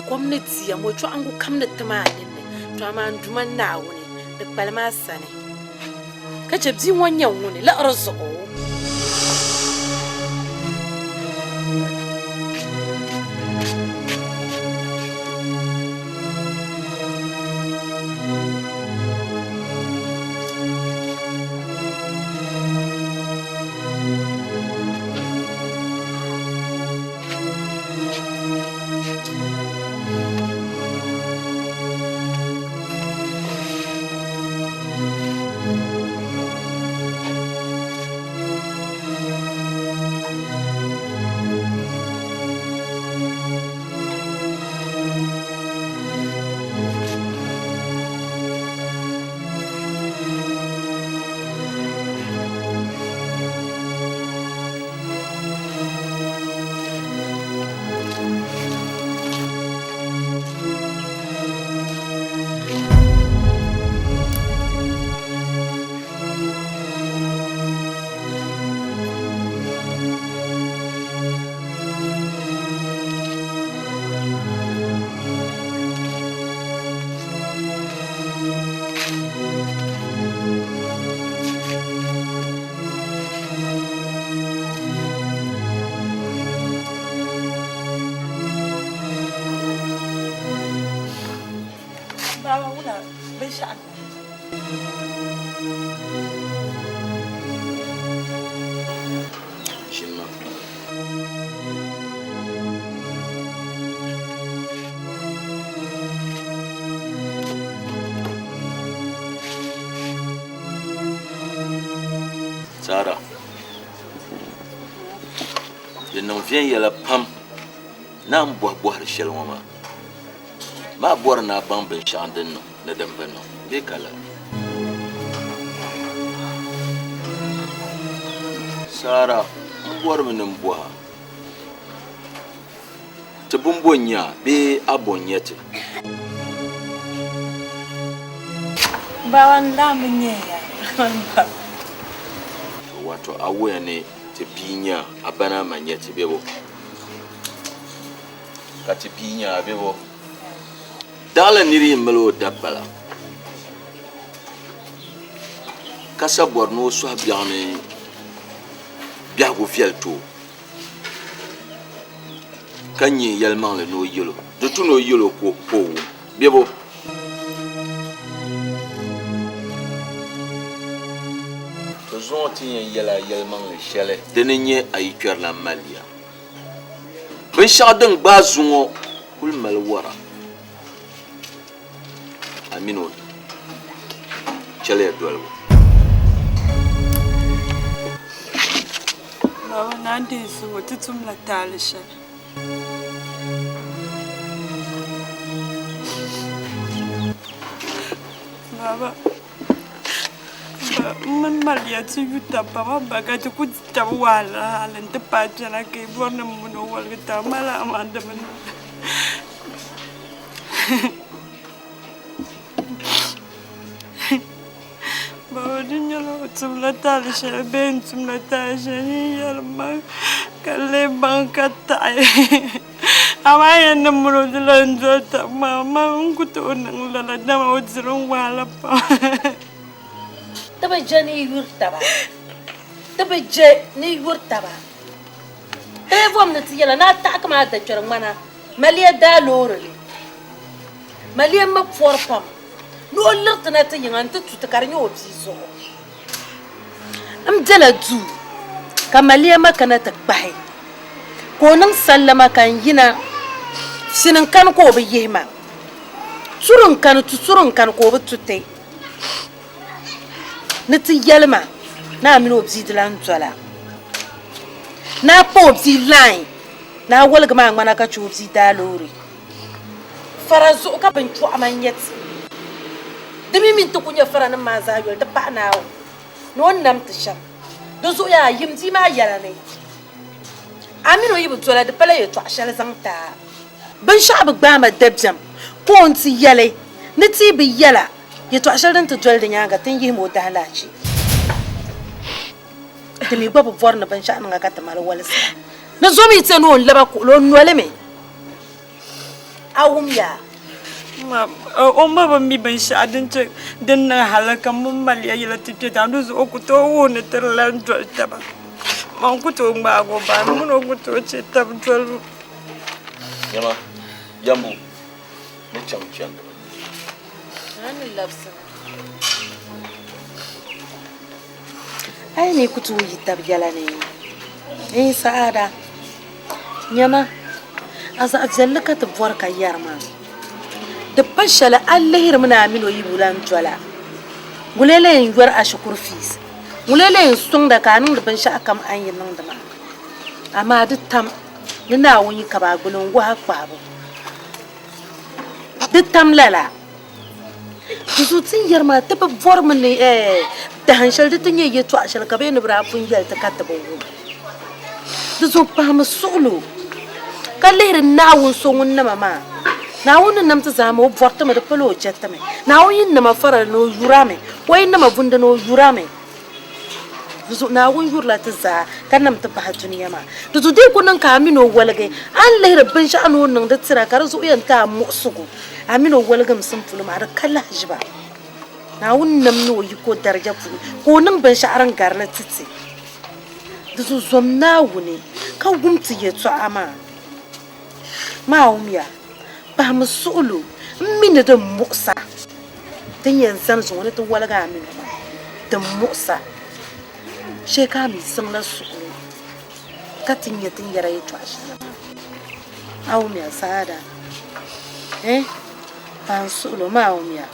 Kom ni diya mɔchɔɣiŋgu kam ni tim a ninni, to amaa n Duuma Naawuni, di kpalim a sani. Ka chɛ bia ŋɔ nyɛ ŋuni liɣiri zuɣu. Baba wula binshɛɣu niŋ. Ʒinima. Sara, di niŋ viɛnyɛla pam ni a ni bɔhi bɔhiri shɛli ŋɔ maa. Maa bɔri ni a baŋ binshɛɣu din niŋ ni din bi niŋ bee ka lala? Sara, M bɔrimi ni m bɔh a, ti bimbo n-nyɛ a bee a bo n-nyɛ ti? Baba, n daa bi nya ya. Wato a wuhiya ni ti bia nya a ba ni a ma nya ti bebo? Ka ti bia nya a bebo? Daɣila nir yi mali o dabpala, ka sa bɔri ni o sɔhi biɛɣu ni biɛhigu viɛli ti o, ka nya yɛlimaŋli ni o yɛl o, di tu ni o yɛl o ka o wum bebo? To zuŋɔ ti yɛn yɛl a yɛlimaŋli shɛli di ni nyɛ a yi kpɛrila maliya. Binshɛɣu din gbaai zuŋɔ kul mali wara, a mini o chɛliya dolibu. Baba, Naa deei zuŋɔ ti tumla taali shɛli. Baba, M mini Maria ti yu taba pam a ba ka ti ku di taba wahala hali nti paai kpɛna ka yi bɔri ni m mini o woligi taba ma laa maa di bi niŋ. Baba di nyɛla o tumla taali shɛli bee n tumla taali shɛli nyin yɛlim ma ka n lee baŋ ka taɣi. Amaa yɛn ni mini o di lan doli taba maa, man n ku tooi niŋ lala, dama o diri n wahala pam. Ti bi je ni yi yuri taba. Ti bi je ni yi yuri taba. Ti yi bom ni ti yɛla ni a taɣi kaman a dakpɛri ŋmana, maliya daa loori li. Maliya mi pɔri pam ni o liriti na ti yiŋa nti tu ti ka di nyɛ o bia zuɣu. M bela duu ka Maliama kana ti kpahi, ka o niŋ sallama ka n yina. Fini n-kani ka o bi yihi ma, turi n-kani, tuturi n-kani ka o bi tu ti ni ti yɛli ma ni a mini o bia di lan dola, ni a pa o bia lain, ni a woligi ma a ŋmana ka chɛ o bia daa loori. Fara zuɣu ka binchuɣu man nyɛ ti. Di mi mini ti ku nyɛ faranim maa zaa yoli, ti paɣi Naawuni ni o ni nam ti shɛm. Di zuɣu yaa yim bia maa yɛla ni a mini o yi bi dola, di pala yɛtɔɣ shɛli zaŋ ti a. Binshɛɣu bi gbaai ma dabiɛm ka o ni ti yɛli ni ti yi bi yɛla yɛtɔɣ shɛli din ti doli di nyaaŋa, ti ni yihim o daalahichi. Ti mi gba bi bɔri ni binshɛɣu niŋ a ka ti mali walisira. Ni zo mi ti ni o ni laba kuɣili o noli mi. A wum yaa? Ma o ma bi mi binshɛɣu din chɛ din niŋ hali ka m mini Maliya yɛla ti kpe daa di zuɣu o ku tooi wuhi ni ti di lan doli taba. Man ku tooi ŋmaag o bahi m mini o ku tooi chɛ tab dolibu. Nyama, Yambu ni chaŋ chandi. A ni labisi na. A yi ni ku tooi yi tab yɛla ni n saada. Nyama, a zaɣ viɛlli ka ti bɔri ka yɛri maa. Di pa shɛli a lihirimi ni a mini o yi bi lan dola. Ŋuni la yɛn yɔri a shikuru fees? Ŋuni la yɛn sɔŋda ka a niŋdi binshɛɣukam a ni yi niŋdi maa? Amaa di tam ni Naawuni yi kab a gbuli n-wuhi a kpahibu. Di tam lala. Di zuɣu ti ni yɛri maa ti bi bɔrimi ni dahin shɛli di ti nyɛ yɛtɔɣ shɛli ka bɛ ni bi daa pun yɛli ti ka ti bi wum. Di zuɣu pahimi suɣilo ka lihiri Naawuni so ŋun nama maa. Naawuni ni nam ti zaa maa o bɔri ti mi, di pala o chɛ ti mi. Naawuni yi nama farili ni o yurami, o yi nama vundi ni o yurami. Di zuɣu Naawuni yurila ti zaa ka nam ti bahi dunia maa. Di zuɣu di yi ku niŋ ka a mini o woligi, a ni lihiri binshɛɣu ni o niŋdi tira ka di zuɣu yɛn ti a muɣisigu, a mini o woligimsim polo maa di ka lahiʒiba. Naawuni nam ni o yiko darija puuni ka o niŋ binshɛɣu din gari li ti ti. Di zuɣu zom Naawuni ka wum ti yɛtɔɣa maa. Maa wumya, pahimi suɣilo m-mi ni din muɣis a. Din yɛn zani zuŋɔ ni ti woligi a mini o maa, din muɣis a. Shee ka a mi zaŋla suɣilo ka ti nya ti ni yɛra yɛtɔɣa shɛli maa. A wumya Saada? Eh? Pahim suɣilo maa wumya.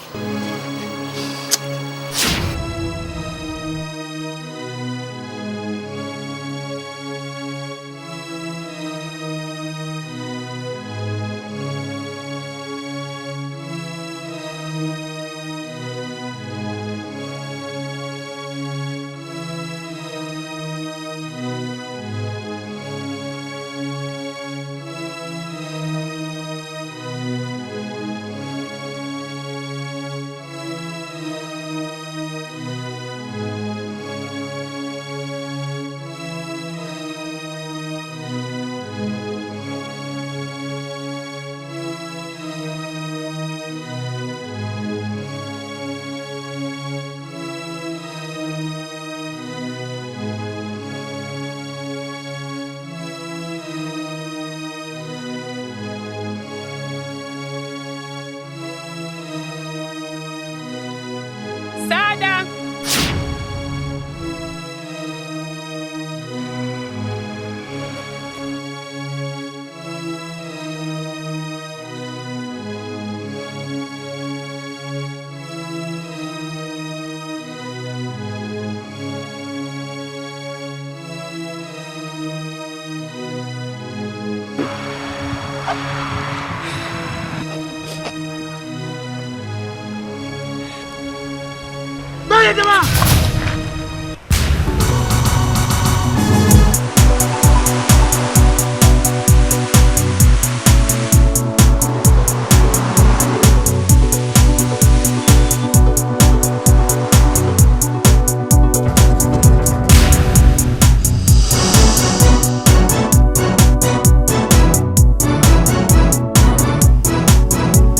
Saada!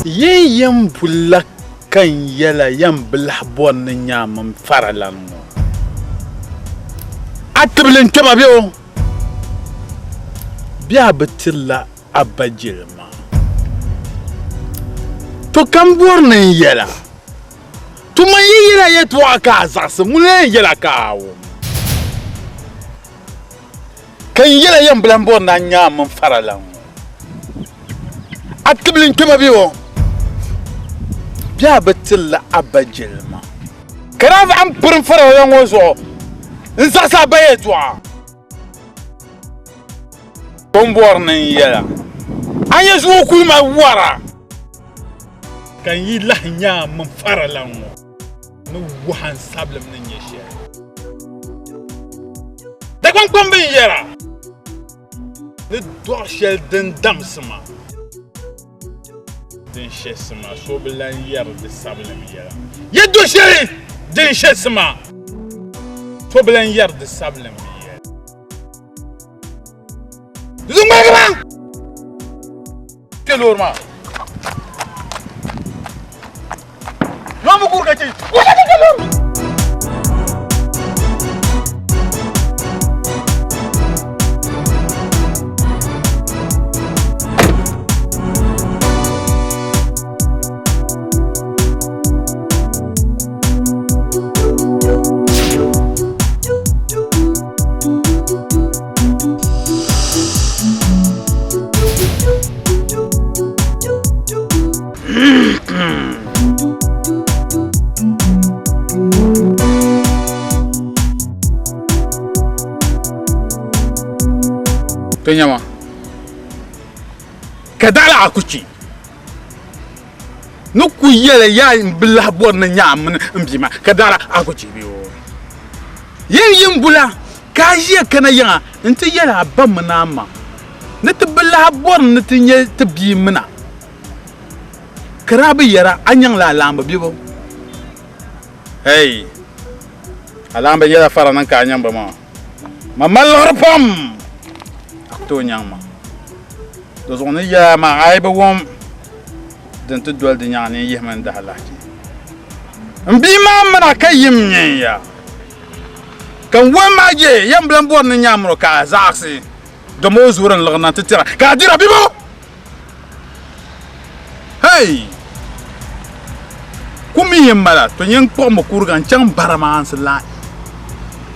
Yin yɛn bulla ka n yɛla yɛn bi lahi bɔri ni nya a mini faralan ŋɔ. A tibili n kpɛma bɛ o bɛ a bi tirila a ba jilima. To kam bɔri ni n yɛla. To man yi yɛla yɛtɔɣa ka a zaɣisi, ŋuni n-yɛn yɛla ka a wum? Ka n yɛla yɛn bi lahi bɔri ni a nya a mini faralan ŋɔ. A tibili n-kpɛma bɛ o bɛ a bi tirila a ba jilima. Ka daa vaɣi m-piri n faralan ŋɔ zuɣu n-zaɣisi a ba yɛtɔɣa. O ni bɔri ni n yɛla, a nya zuɣu kuli mali wara. Ka n yi lahi nya a mini faralan ŋɔ ni wuhi a n sabilim ni nyɛ shɛli. Dagbaŋ kpamba n yɛra ni dɔɣi shɛli din damsi ma, din shɛsi ma, so bi lan yɛri di sabilim yɛla. Yɛdɔ shɛli din shɛsi ma, so bi lan yɛri di sabilim yɛla. Di zuŋ ŋmaligi ma! Kpe loori maa. To nyama ka daɣila a ku kpi ni ku yɛli yaa n bi lahi bɔri ni nya a mini n bia maa ka daɣila a ku kpi bee o yɛn yi n bula ka a ʒiya kana yiŋa nti yɛli a ba mini a ma ni ti bi lahi bɔri ni ti nya ti bia mina ka daa bi yɛra a nyaŋla a laamba bebo hei a laamba nyɛla fara niŋ ka a nyaŋ ba maa ma mali liɣiri pam a ku tooi nyaŋ ma di zuɣu ni yɛla maa a yi bi wum din ti doli di nyaŋ ni n yihimi n dahi lahichi n bia maa mina ka yim nyɛ ya ka n wum maa je yɛn bilan bɔri ni nyaŋ mino ka a zaɣisi dama o zoori n liɣiri na ti tira ka a dira bibo Hey! Kum mi yɛn mala to nyɛ n-kpuɣi mukuriga n-chaŋ bara maa n-si lahi.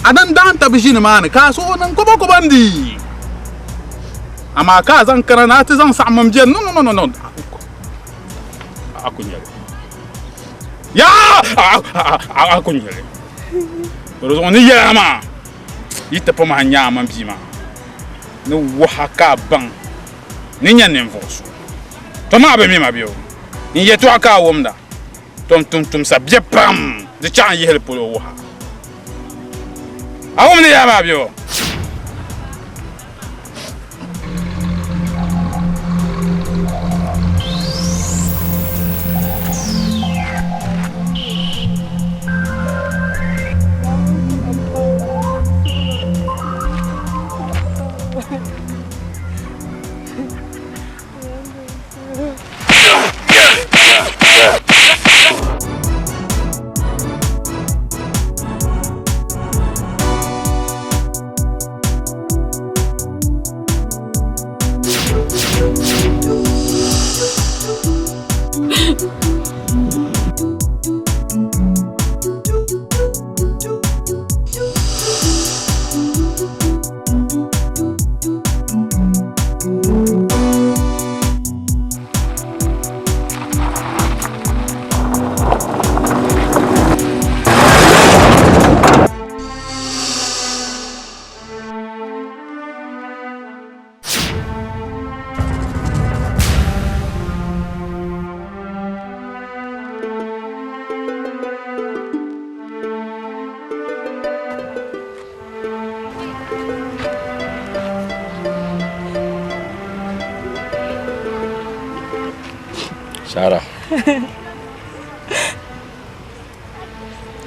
A din daŋ tabi ʒi nimaani ka a suhu niŋ kobakoba n-di. Amaa ka a zaŋ kana ni a ti zaŋ saɣim m biɛri no no no no a ku nyɛli. Yaa! A ku nyɛli. Di zuɣu ni yɛla maa yi ti pam a nya a mini bia maa ni wuhi a ka a baŋ ni nyɛ ninvuɣ so. Tom a bi mi ma bɛ o? N yɛtɔɣa ka a wumda? Tom tumtumsa biɛ pam di chaɣ n yihili polo wuh a. A wumdi yaa maa bɛ o? Sara.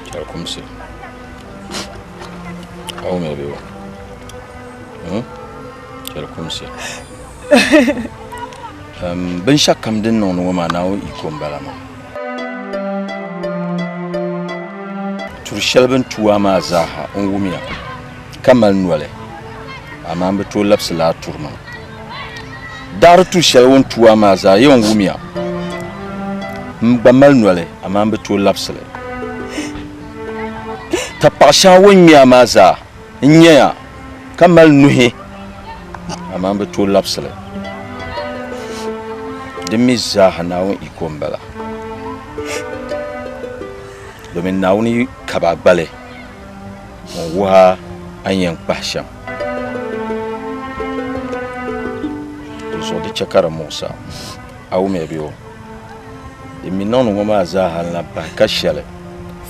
Chɛli kumsi. A wumya bee? Hmm? Chɛli kumsi. Um, binshɛɣu kam din niŋdi ŋɔ maa Naawuni iko m-bala maa. Turi shɛli bɛ ni tu a maa zaaha n wumya ka mali noli, amaa m bi tooi labisi lala turi maa. Daɣiri turi shɛli o ni tu a maa zaa yɛn wumya, m gba mali noli, amaa m bi tooi labisi li. Tapaɣ shɛŋa o ni ŋme a maa zaa n nyaya ka mali nuhi, amaa m bi tooi labisi li. Di mi zaaha Naawuni iko m-bala. Domin Naawuni yi kab a gbali n-wuh a a ni yɛn kpahi shɛm. Di zuɣu di chɛ ka di muɣis a. A wumya bee o? Din mi niŋdi ŋɔ maa zaa hal na pahi ka shɛli,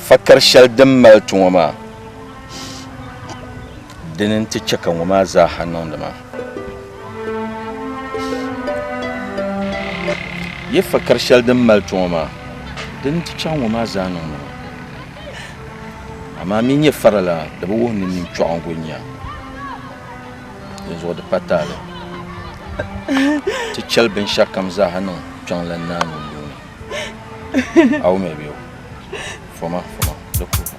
fakari shɛli din mali ti ŋɔ maa, dini n-ti chɛ ka ŋɔ maa zaa ha niŋdi maa. Yi fakari shɛli din mali ti ŋɔ maa, dini n-ti chɛ ka ŋɔ maa zaa niŋdi maa. Amaa mi nyɛ farala, di bi wuhi ni nintɔɣiŋgu n-nyɛ a. Dinzuɣu di pa taali. Ti chɛli binshɛɣukam zaa ha niŋ Kpiɔŋlan Naa ŋun nuu ni. A wumya bee? Foma, foma, di ku.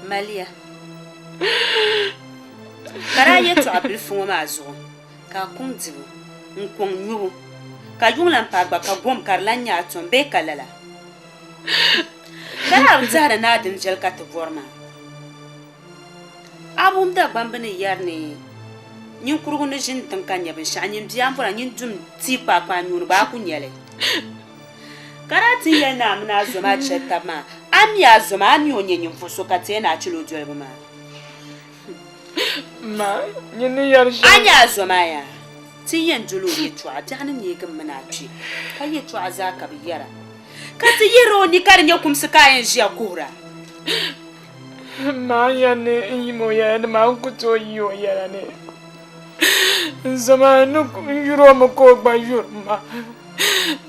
Maliya ka daa yɛtɔɣa bilifu ŋɔ maa zuɣu ka a kuŋ dibu n-kɔŋ nyubu ka yuŋ lan paai gba ka gom ka di lan nyɛ a tom bee ka lala? Ka daa bi tɛhiri ni a din viɛli ka ti bɔri maa. A bi wum Dagbamb ni yɛri ni ninkurigu ni ʒini tiŋ ka nya binshɛɣu, nyin bia m-bɔra nyin dum tia kpaakpaai nyuuni gba a ku nya li. Ka daa ti yɛli ni a mini a zo maa chɛli tab maa, a mi a zo maa, a mi o nyɛ ninvuɣ so ka ti yɛn ni a chɛl o dolibu maa. Ma, nyin ni yɛri shɛm. A nya a zo maa yaa? Ti yɛn dol o yɛtɔɣa biɛɣu ni neegi m mini a kpe, ka yɛtɔɣa zaa ka bɛ yɛra. Ka ti yihir o ni ka di nyɛ kumsi ka a yɛn ʒiya kuhira. Ma, n yɛn ni n yim o yɛla ni maa, n ku tooi yi o yɛla ni. N zo maa, n yur o mi ka o gba yuri ma.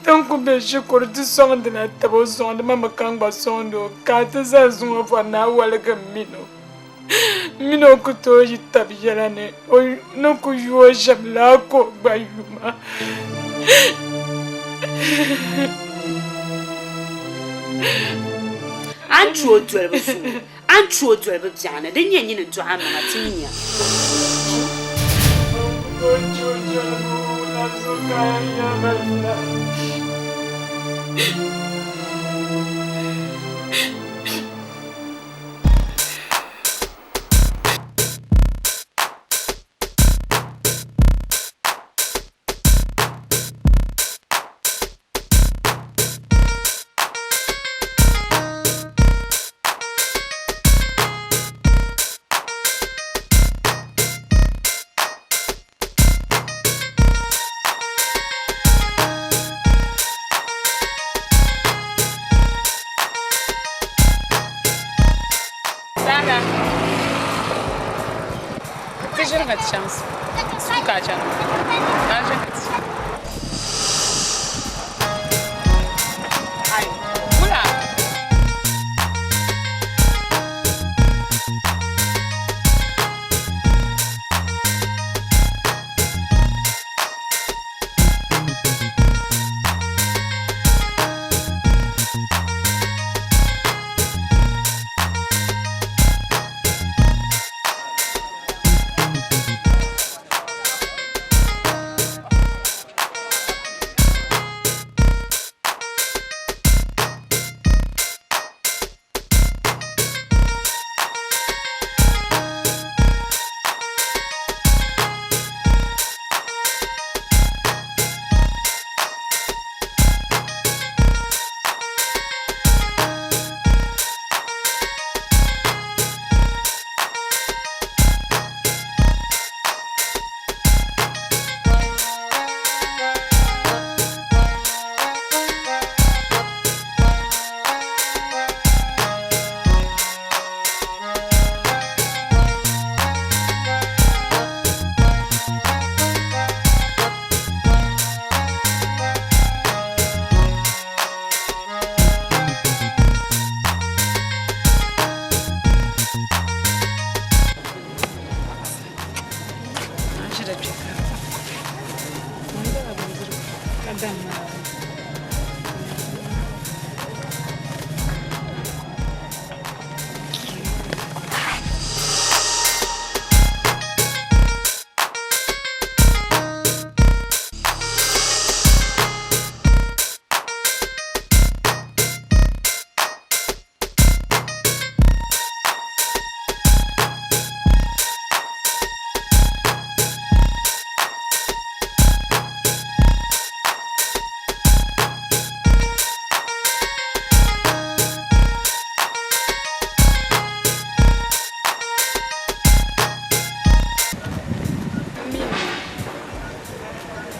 Ti ni ku be shikuru ti sɔŋdila taba, o sɔŋdi ma mi ka n gba sɔŋdi o, ka a ti zali zuŋɔ bɔri ni a woligi m min o. M min o ku tooi yi tab yɛla ni o ni ku yu o shɛm laa ka o gba yu ma. A ni tu o dolibu zuŋɔ, a ni tu o dolibu biɛɣuni, din nyɛ nyini n-dɔɣi a maŋa ti nya. Saada, ti ʒini ka ti chaŋ sukuu ka a chani maa. A ʒini ka ti chaŋ. Ai, wula?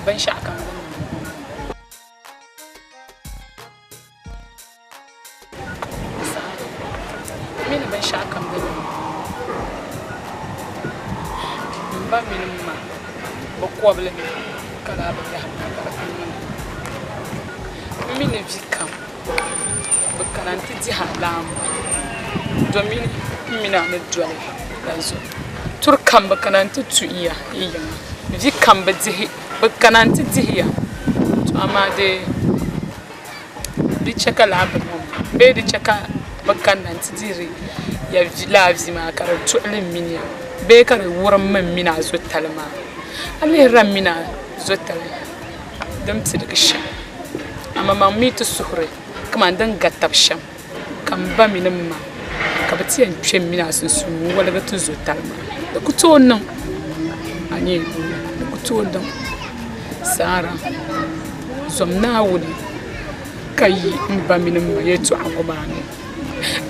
Binshɛɣu kam din niŋ M mi ni binshɛɣu kam din niŋ m ba mini m ma bɛ kɔbili mi. ka lala binyahari maa ka di ku niŋdi. M mi ni vi kam bi kana nti dihi a laamba domin m mini a ni doli la zuɣu. Turi kam bi kana nti tuhi ya yi yiŋa. Vi kam bi dihi bi kana nti dihi ya. To amaa dee di chɛ ka lala bini ŋɔ maa bee di chɛ ka bɛ kanna nti dihiri ya lala vi maa ka di tuɣili m mini ya bee ka di wurim mi m mini a zotali maa. A lihirila m mini a zotali din piligi shɛm, amaŋmaŋ mi ti suhuri kaman din ga tab shɛm, ka m ba mini m ma ka bɛ ti yɛn kpe m mini a sunsuuni n-woligi ti zotali maa. Di ku tooi niŋ, a ni yɛn di ku tooi niŋ. Saara, zom Naawuni ka yi m ba mini m ma yɛtɔɣa ŋɔ maa ni,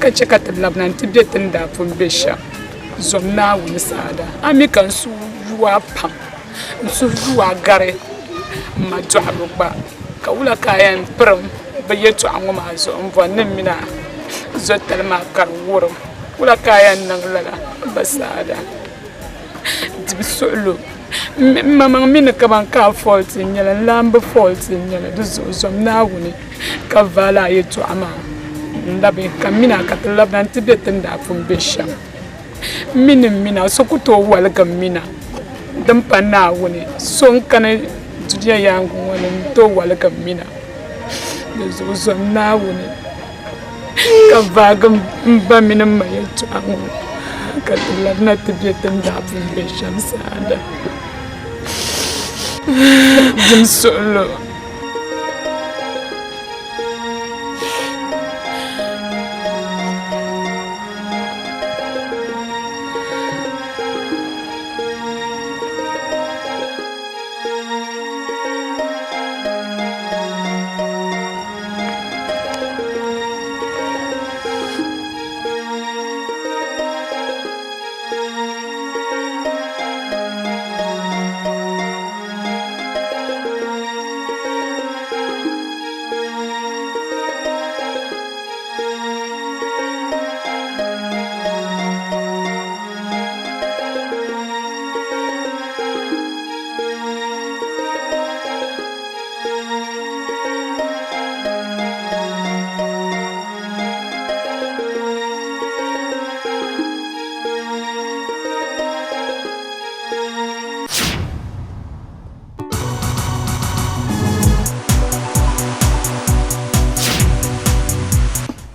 ka chɛ ka ti labina nti be ti ni daa pun be shɛm. Zom Naawuni saada, a mi ka n suhu yu a pam, n suhu yu a gari m ma dɔɣibu gba. Ka wula ka a yɛn pirim bɛ yɛtɔɣa ŋɔ maa zuɣu m-bɔri ni m mini a zɔtali maa ka di wurim? Wula ka a yɛn niŋ lala, m ba saada? Dibu suɣilo. M maŋmaŋ mi ni kaman ka a fault n-nyɛ li, n laamba fault n-nyɛ li, di zuɣu zom Naawuni ka vaali a yɛtɔɣa maa n-labi ka m mini a ka ti labina nti be ti ni daa pun be shɛm. M mi ni m mini a so ku tooi waligi m mini a din pa Naawuni, so n-kani dunia yaaŋa ŋɔ ni n-tooi waligi m mini a. Di zuɣu zom Naawuni ka vaagi m ba mini m ma yɛtɔɣa ŋɔ ka ti labina ti be ti ni daa pun be shɛm saha. Dim suɣilo.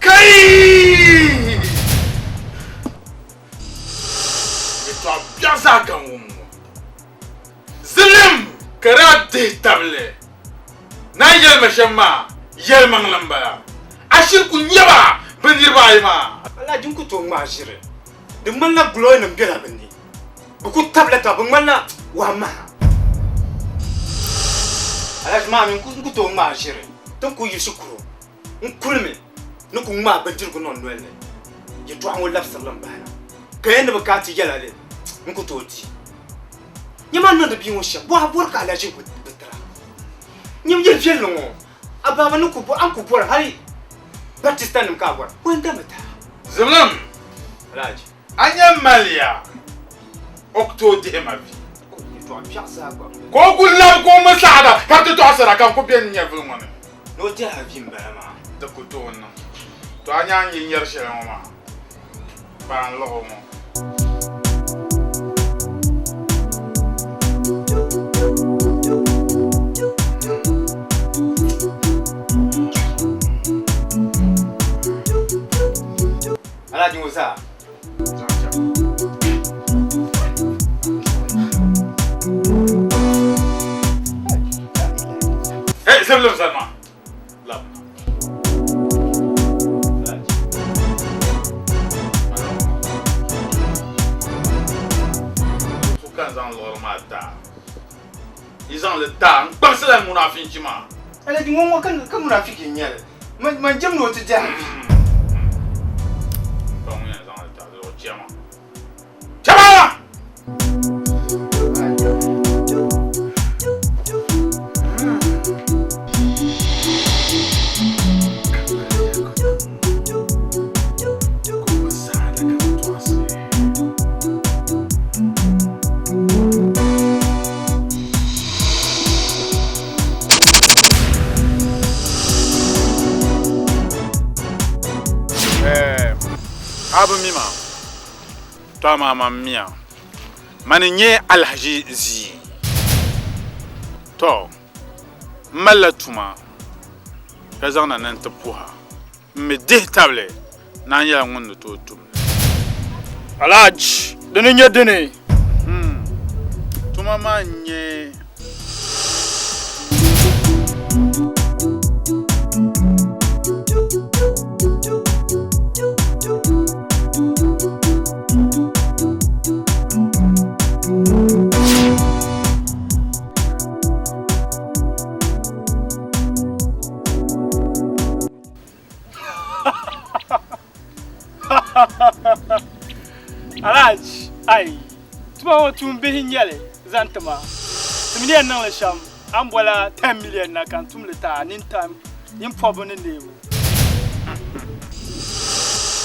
Kai! Yɛtɔɣ biɛɣu zaa ka n wum ŋɔ. Zilim ka daa dihi tabili ni a yɛli ma shɛm maa yɛlimaŋli m-bala. A shiri ku nya ba bɛ niriba ayi maa. Alhaji n ku tooi ŋmaai ʒiri. Di ŋmanila guloinima bela bɛ ni. Bɛ ku tabila taba, bɛ ŋmanila wahu maha. Alhaji maa mi n ku tooi ŋmaai ʒiri. Ti ni ku yi shikuru n kulimi ni ku ŋmaai bindirigu niŋ noli ni. Yɛtɔɣa ŋɔ labisirili m-bahi na. Ka yɛn ni bi ka ti yɛla li n ku tooi di. Nyama a ni niŋdi bia ŋɔ shɛm, bɔ a bɔri ka alahiʒi bi tira. Nyam yɛl viɛlli ŋɔ, a baaba ni ku bɔri, a ni ku bɔri hali Baptistanim ka a bɔra, bɔ n-dami ti a? Zimlim, Alhaji. A nya maliya, o ku tooi dihi ma vi. Yɛtɔɣ biɛɣu zaa gba m-bala. Ka o ku labi ka o mi saɣida ka ti tɔɣisira ka n ku be n nyɛvili ŋɔ ni. Ni o dihi a vi m-bala maa. Di ku tooi niŋ. To a nya a ni yi nyari shɛli ŋɔ maa, kpaa n-liɣi o ŋɔ. Alhaji ŋɔ zaa. Hey, ziblim zani maa. Labina. Ku ka n zaŋ liɣiri maa ti a. Yi zaŋ li ti a, n kpaŋsila munaafinchi maa. Alhaji ŋɔ ŋɔ ka munafiki n-nyɛ li. Man jɛm ni o ti diɛhi vi. M pa ŋun yɛn zaŋ li ti a, di zuɣu chama. Chama! A bi mi ma? To amaa man miya, mani n-nyɛ Alhaji Zii. To, m malila tuma ka zaŋ na ni n ti puhi a. M mi dihi tabili ni a nyɛla ŋun ni tooi tum li. Alhaji, di ni nyɛ dini? Tuma maa n-nyɛ. Alhaji, ai, tuma ŋɔ tuun bihi n-nyɛ li zaŋ ti ma. Ti mi ni yɛn niŋ li shɛm, a ni bɔla 10 million na ka n tum li ti a nintam nyin pɔbbu ni neebu.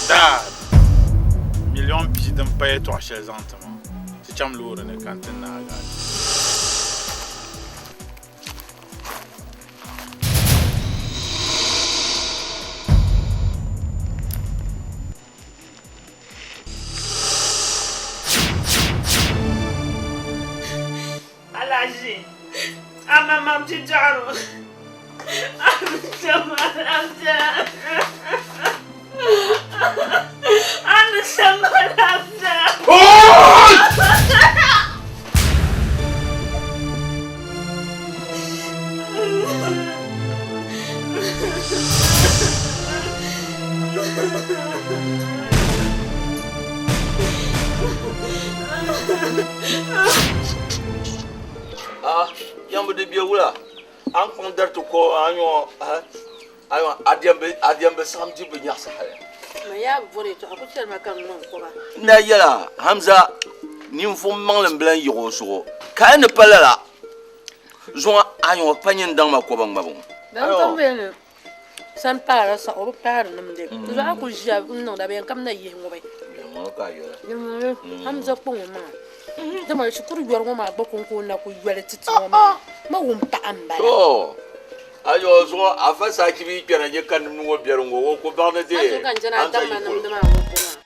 Dad, million pia din pa yɛtɔɣ shɛli zaŋ ti ma, ti cham loori ni ka n ti naagi a. Alaji, ama mam ti dɔɣiro. Ah, yambu di bɛ wula. A ni kpaŋ dari ti ko a nyɔ a diɛm bi saɣim di bi nyaɣisi hali. Man yaa bi bɔri yɛtɔɣa ku chɛri ma ka n ŋma n kɔba. N daa yɛla Hamza ninvuɣ maŋli m-bi lan yiɣ o zuɣu ka a ni pa lala zuŋɔ a nyɔ pa nyin daŋ ma kɔba ŋmabu ŋɔ. Dan kam bɛ ni sani paara sa o bi paari nimdi. Di zuɣu a ku ʒiya n-niŋda bɛ yɛn kam na yihi ŋubi. Hamza kpaŋ o maŋa. Dama shikuru yɔri ŋɔ maa gba kɔŋko n-na ku yɔli ti ti ŋɔ maa. Ma wum paɣa m-bala. To, a yɔ zuŋɔ afa saachibi yi kpɛna nyɛ ka nimdi ŋɔ biɛri ŋɔ, o ku baŋ ni A zuɣu ka n jɛna a Hamza daŋ ma yi kuli. nimdi maa ŋubbu maa.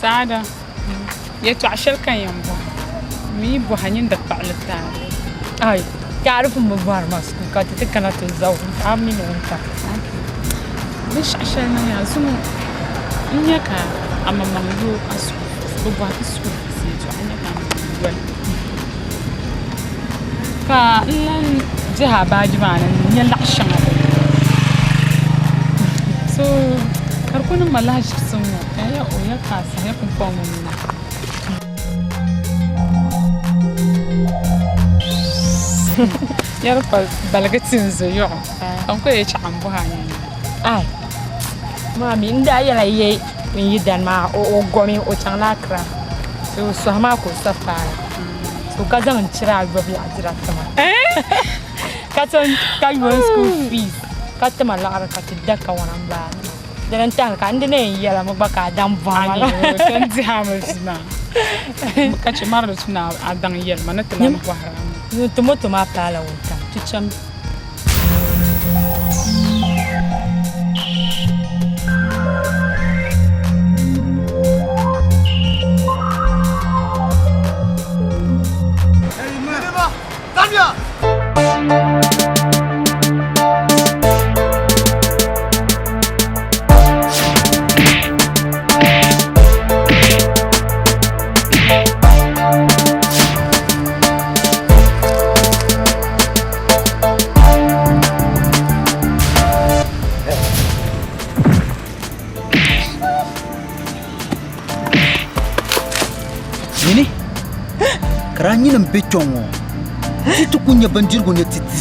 Saada, yɛtɔɣ shɛli ka n yɛn bɔhi, m mi yi bɔhi a nyin di kpaɣili taali. Ai, ka a di pun bi bɔhiri ma shikuru ka ti ti kana ti za wuntaŋ, a mini wuntaŋ. Binshɛɣu shɛli niŋ yaa zuŋɔ n nya ka a maŋmaŋ yo a school fees, bɛ bɔhi ti school fees yɛtɔɣa n nya ka a maŋmaŋ yoli. Ka n lan dihi a baaji maa ni n-nya laɣ shɛŋa din ni. So ka di kul niŋ ma lahiʒibisi ŋ-ŋɔ ka n yɛli o ya ka a sahiya pumpɔŋ ŋɔ nina. Ya di pa baligi ti n-zo yɔɣu ka n kul yɛli chaɣ m bɔhi a nyaaŋa. Ai, maa mi n daa yɛla ye n yidana maa o gomi o chaŋla Accra so o sɔhi maa ka o sa paai so ka zaŋ n chira ayɔbu laɣidira tima ka tom ka yo n school fees ka tima laɣiri ka ti da kawana m bala dini n tahili ka n di na yɛn yɛla mi gba ka a daŋ bɔhi ma la. N dihi a mi vi maa ka che mari di tu ni a daŋ yɛli ma ni ti lan bɔhiri a mi. Ti moto maa paala wuntaŋ ti cham. Nyini ka daa nyini m-be kpɛŋ ŋɔ ti ti ku nya bindirigu ni ti di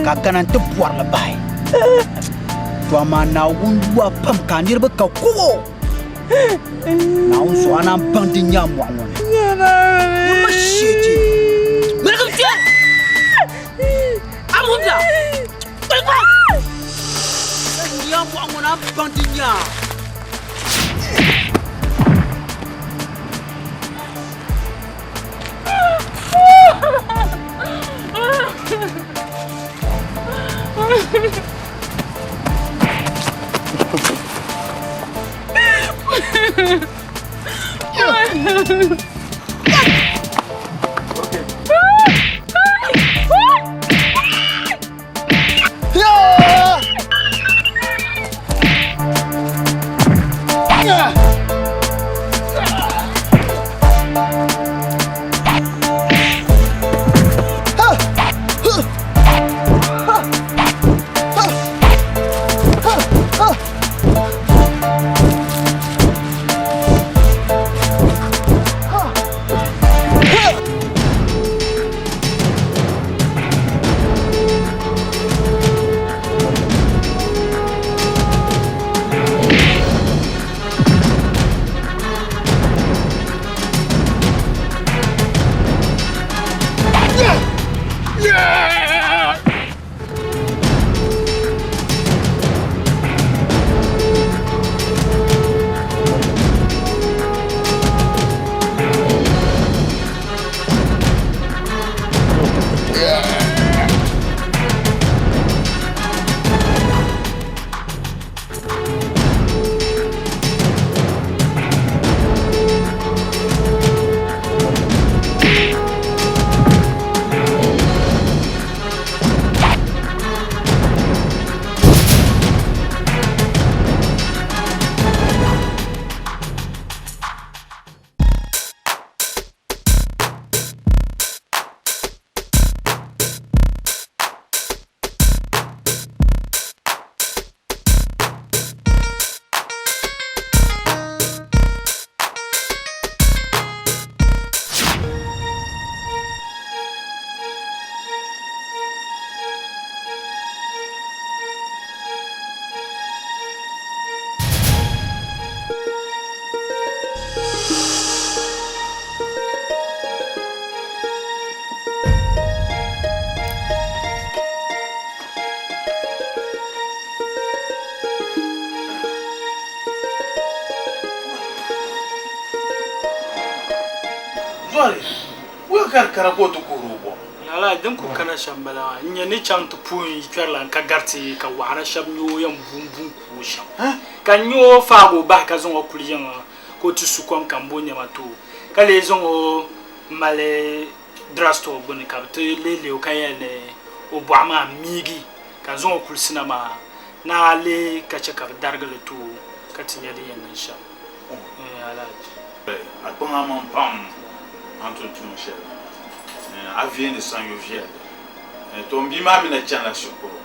ka kana nti bɔri li bahi. To amaa Naawuni lu a pam ka a niriba ka kubu. Naawuni zuɣu a naan baŋ din nyɛ a mɔɣu ŋɔ ni. Niŋmi sheeji. Miligim kpe! A wumda! Kpali Din nyɛ a mɔɣu ŋɔ ni a ni baŋ din nyɛ a. Zɔri, wuhi ka di kana ka o ti kuhiri o bɔbu. Lala din ku kana shɛm m-bala maa, n-nyɛ ni chaŋ ti puhi n yikpɛrilana ka gariti ka waɣira shɛba nya o yɛn bu m-bu n-ku o shɛm. Ka n nya o faagi o bahi ka zaŋ o kuli yiŋa ka o ti su kom ka m bo nɛma ti o, ka lee zaŋ o mali drugstore gbuni ka bɛ ti lihilihi o ka yɛli ni o bɔɣu maa miigi ka n zaŋ o kulisi na maa ni a lihi ka chɛ ka bɛ darigi li ti o ka ti nya di yɛn niŋ shɛm. Alhaji. A kpaŋ a maŋ pam a ni tum tuun shɛli maa. A viɛndi sanyo viɛlli. To m bia maa mi na chanila shikuru,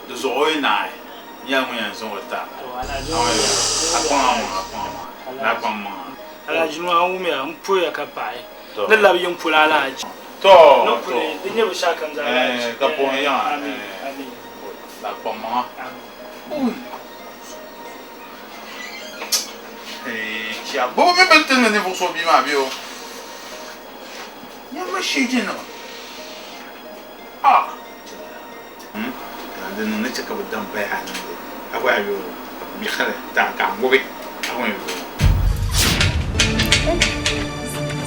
di zuɣu o yi naai n nyɛla ŋun yɛn zaŋ o ti a. A kpaŋ a maŋ, a kpaŋ a maŋ, ni a kpaŋ maŋa. Alhaji nuu a wumiya, m puhiya ka paɣi. Ni labi yiŋ polo Alhaji. To, Ni kuli di nyɛ binshɛɣu kam zaa Alhaji. Ka puhi yiŋa. Amin, amin. Ni a kpaŋ maŋa. Chia gbubi mi bini ti ni ninvuɣ so bia maa bee o nyamma sheejinima. Ah! Ka di niŋ ni chɛ ka bɛ dam bahi a niŋdi a gba yaa yooi mixili ka a ŋubi a ŋun yooi.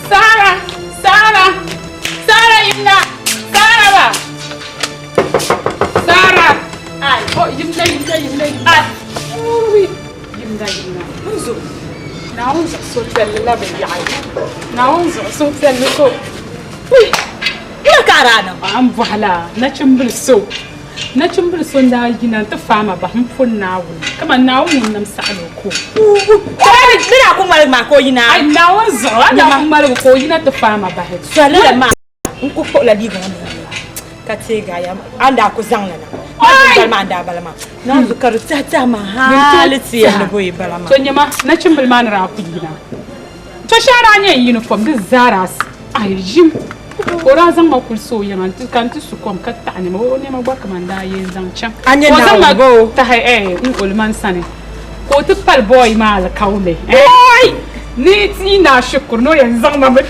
Sara! Sara! Sara yimna! Sara ba! Sara! Ai, oh, yimna, yimna, yimna, yimna. Ai. Ui, yimna, yimna. Nzo. Naawuni zuɣu suhupiɛlli la bi yaɣi. Naawuni zuɣu suhupiɛlli so. Ui! Wula ka a daa niŋ? A ni bɔhi la nachimbili so. Nachimbili so n-daa yina nti faai ma bahi m-poni Naawuni, kaman Naawuni ŋun nam saɣil o ko. Ni daa ku ŋmaligi maa ka o yina? Ai, Naawuni zuɣu, a daa ku ŋmaligi ka o yina ti faai ma bahi. Soli la maa. N ku kpuɣila liiga ŋɔ ni ka teegi a yɛm a ni daa ku zaŋ li na maa dundali maa n daa bala maa naanzu ka di tiɛhi tiɛhi ma hali ti yɛn ni bɔyi bala maa. To nyɛma nachimbili maa ni daa ku yina to shɛhi daa nyɛ n uniform di zaa daa ai ʒim ka o daa zaŋ ma kulisi o yiŋa ka n ti su kom ka taɣi nɛma o nɛma gba kaman daa yɛn zaŋ chaŋ A nyɛ ka o zaŋ ma Naawuni boo? tahi n oliman sani ka o ti pali bɔyi maa alikauli ni ti yi naai shikuru ni o yɛn zaŋ ma mi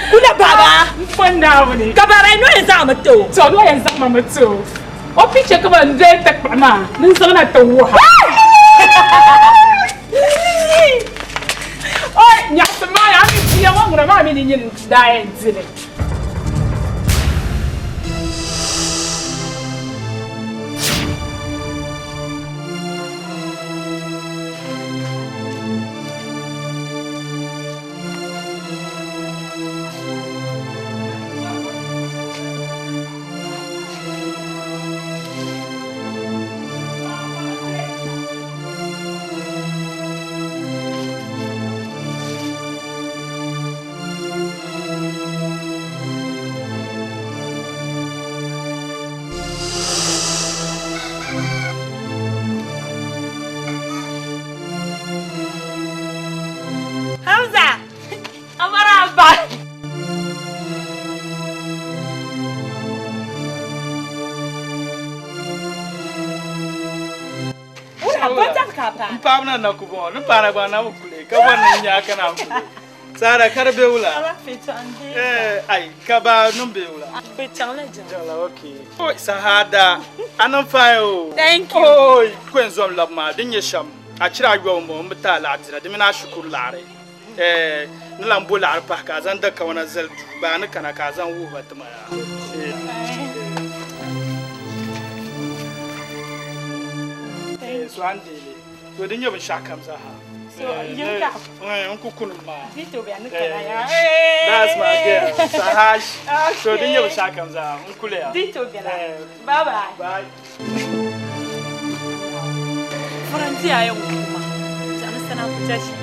Kuna baba. N fo Naawuni. Ka baba ni o yɛn zaŋ mi ti o. To ni o yɛn zaŋ ma mi ti o. O picha ka ban doli ti kpuɣi maa ni n zaŋ na ti wuhi a. Oi nyaɣisim maa yaa mi bia ŋɔ ŋuna maa mi ni nyin daa yɛn di li. Bɔtɛm ka a paai. N paɣaba na na ku bɔŋɔ ni paana gba na bi kuli ka bɔri ni n nya ka naan kuli. Saara ka di be wula? Eh, ai, ka ba niŋ be wula? Bɛ chaŋla jiŋli. Jiŋla, okay. Oi, Sahada, a niŋ fine o. Thank you. Oi, ku yɛn zom labi maa, din nyɛ shɛm, a chira ayɔbu m-bɔŋɔ, m bi ti a laɣidira, di mini a shikuru laɣiri. Eh, ni lan bo laɣiri pahi ka a zaŋ da kawana zali duu, baa ni kana ka a zaŋ wuhi ba ti ma yaa. Eh, so a ni deei li. To di nyɛ binshɛɣu kam zaaha. So, yin ka. Eh, n ku kuni maa. Di to bɛ ni kana ya. That's my girl. Sahash. So di nyɛ binshɛɣu kam zaaha. N kuli ya. Di to bɛla. Bye bye. Bye. Furanti a yɛn kuma. Jami sana ku tashi.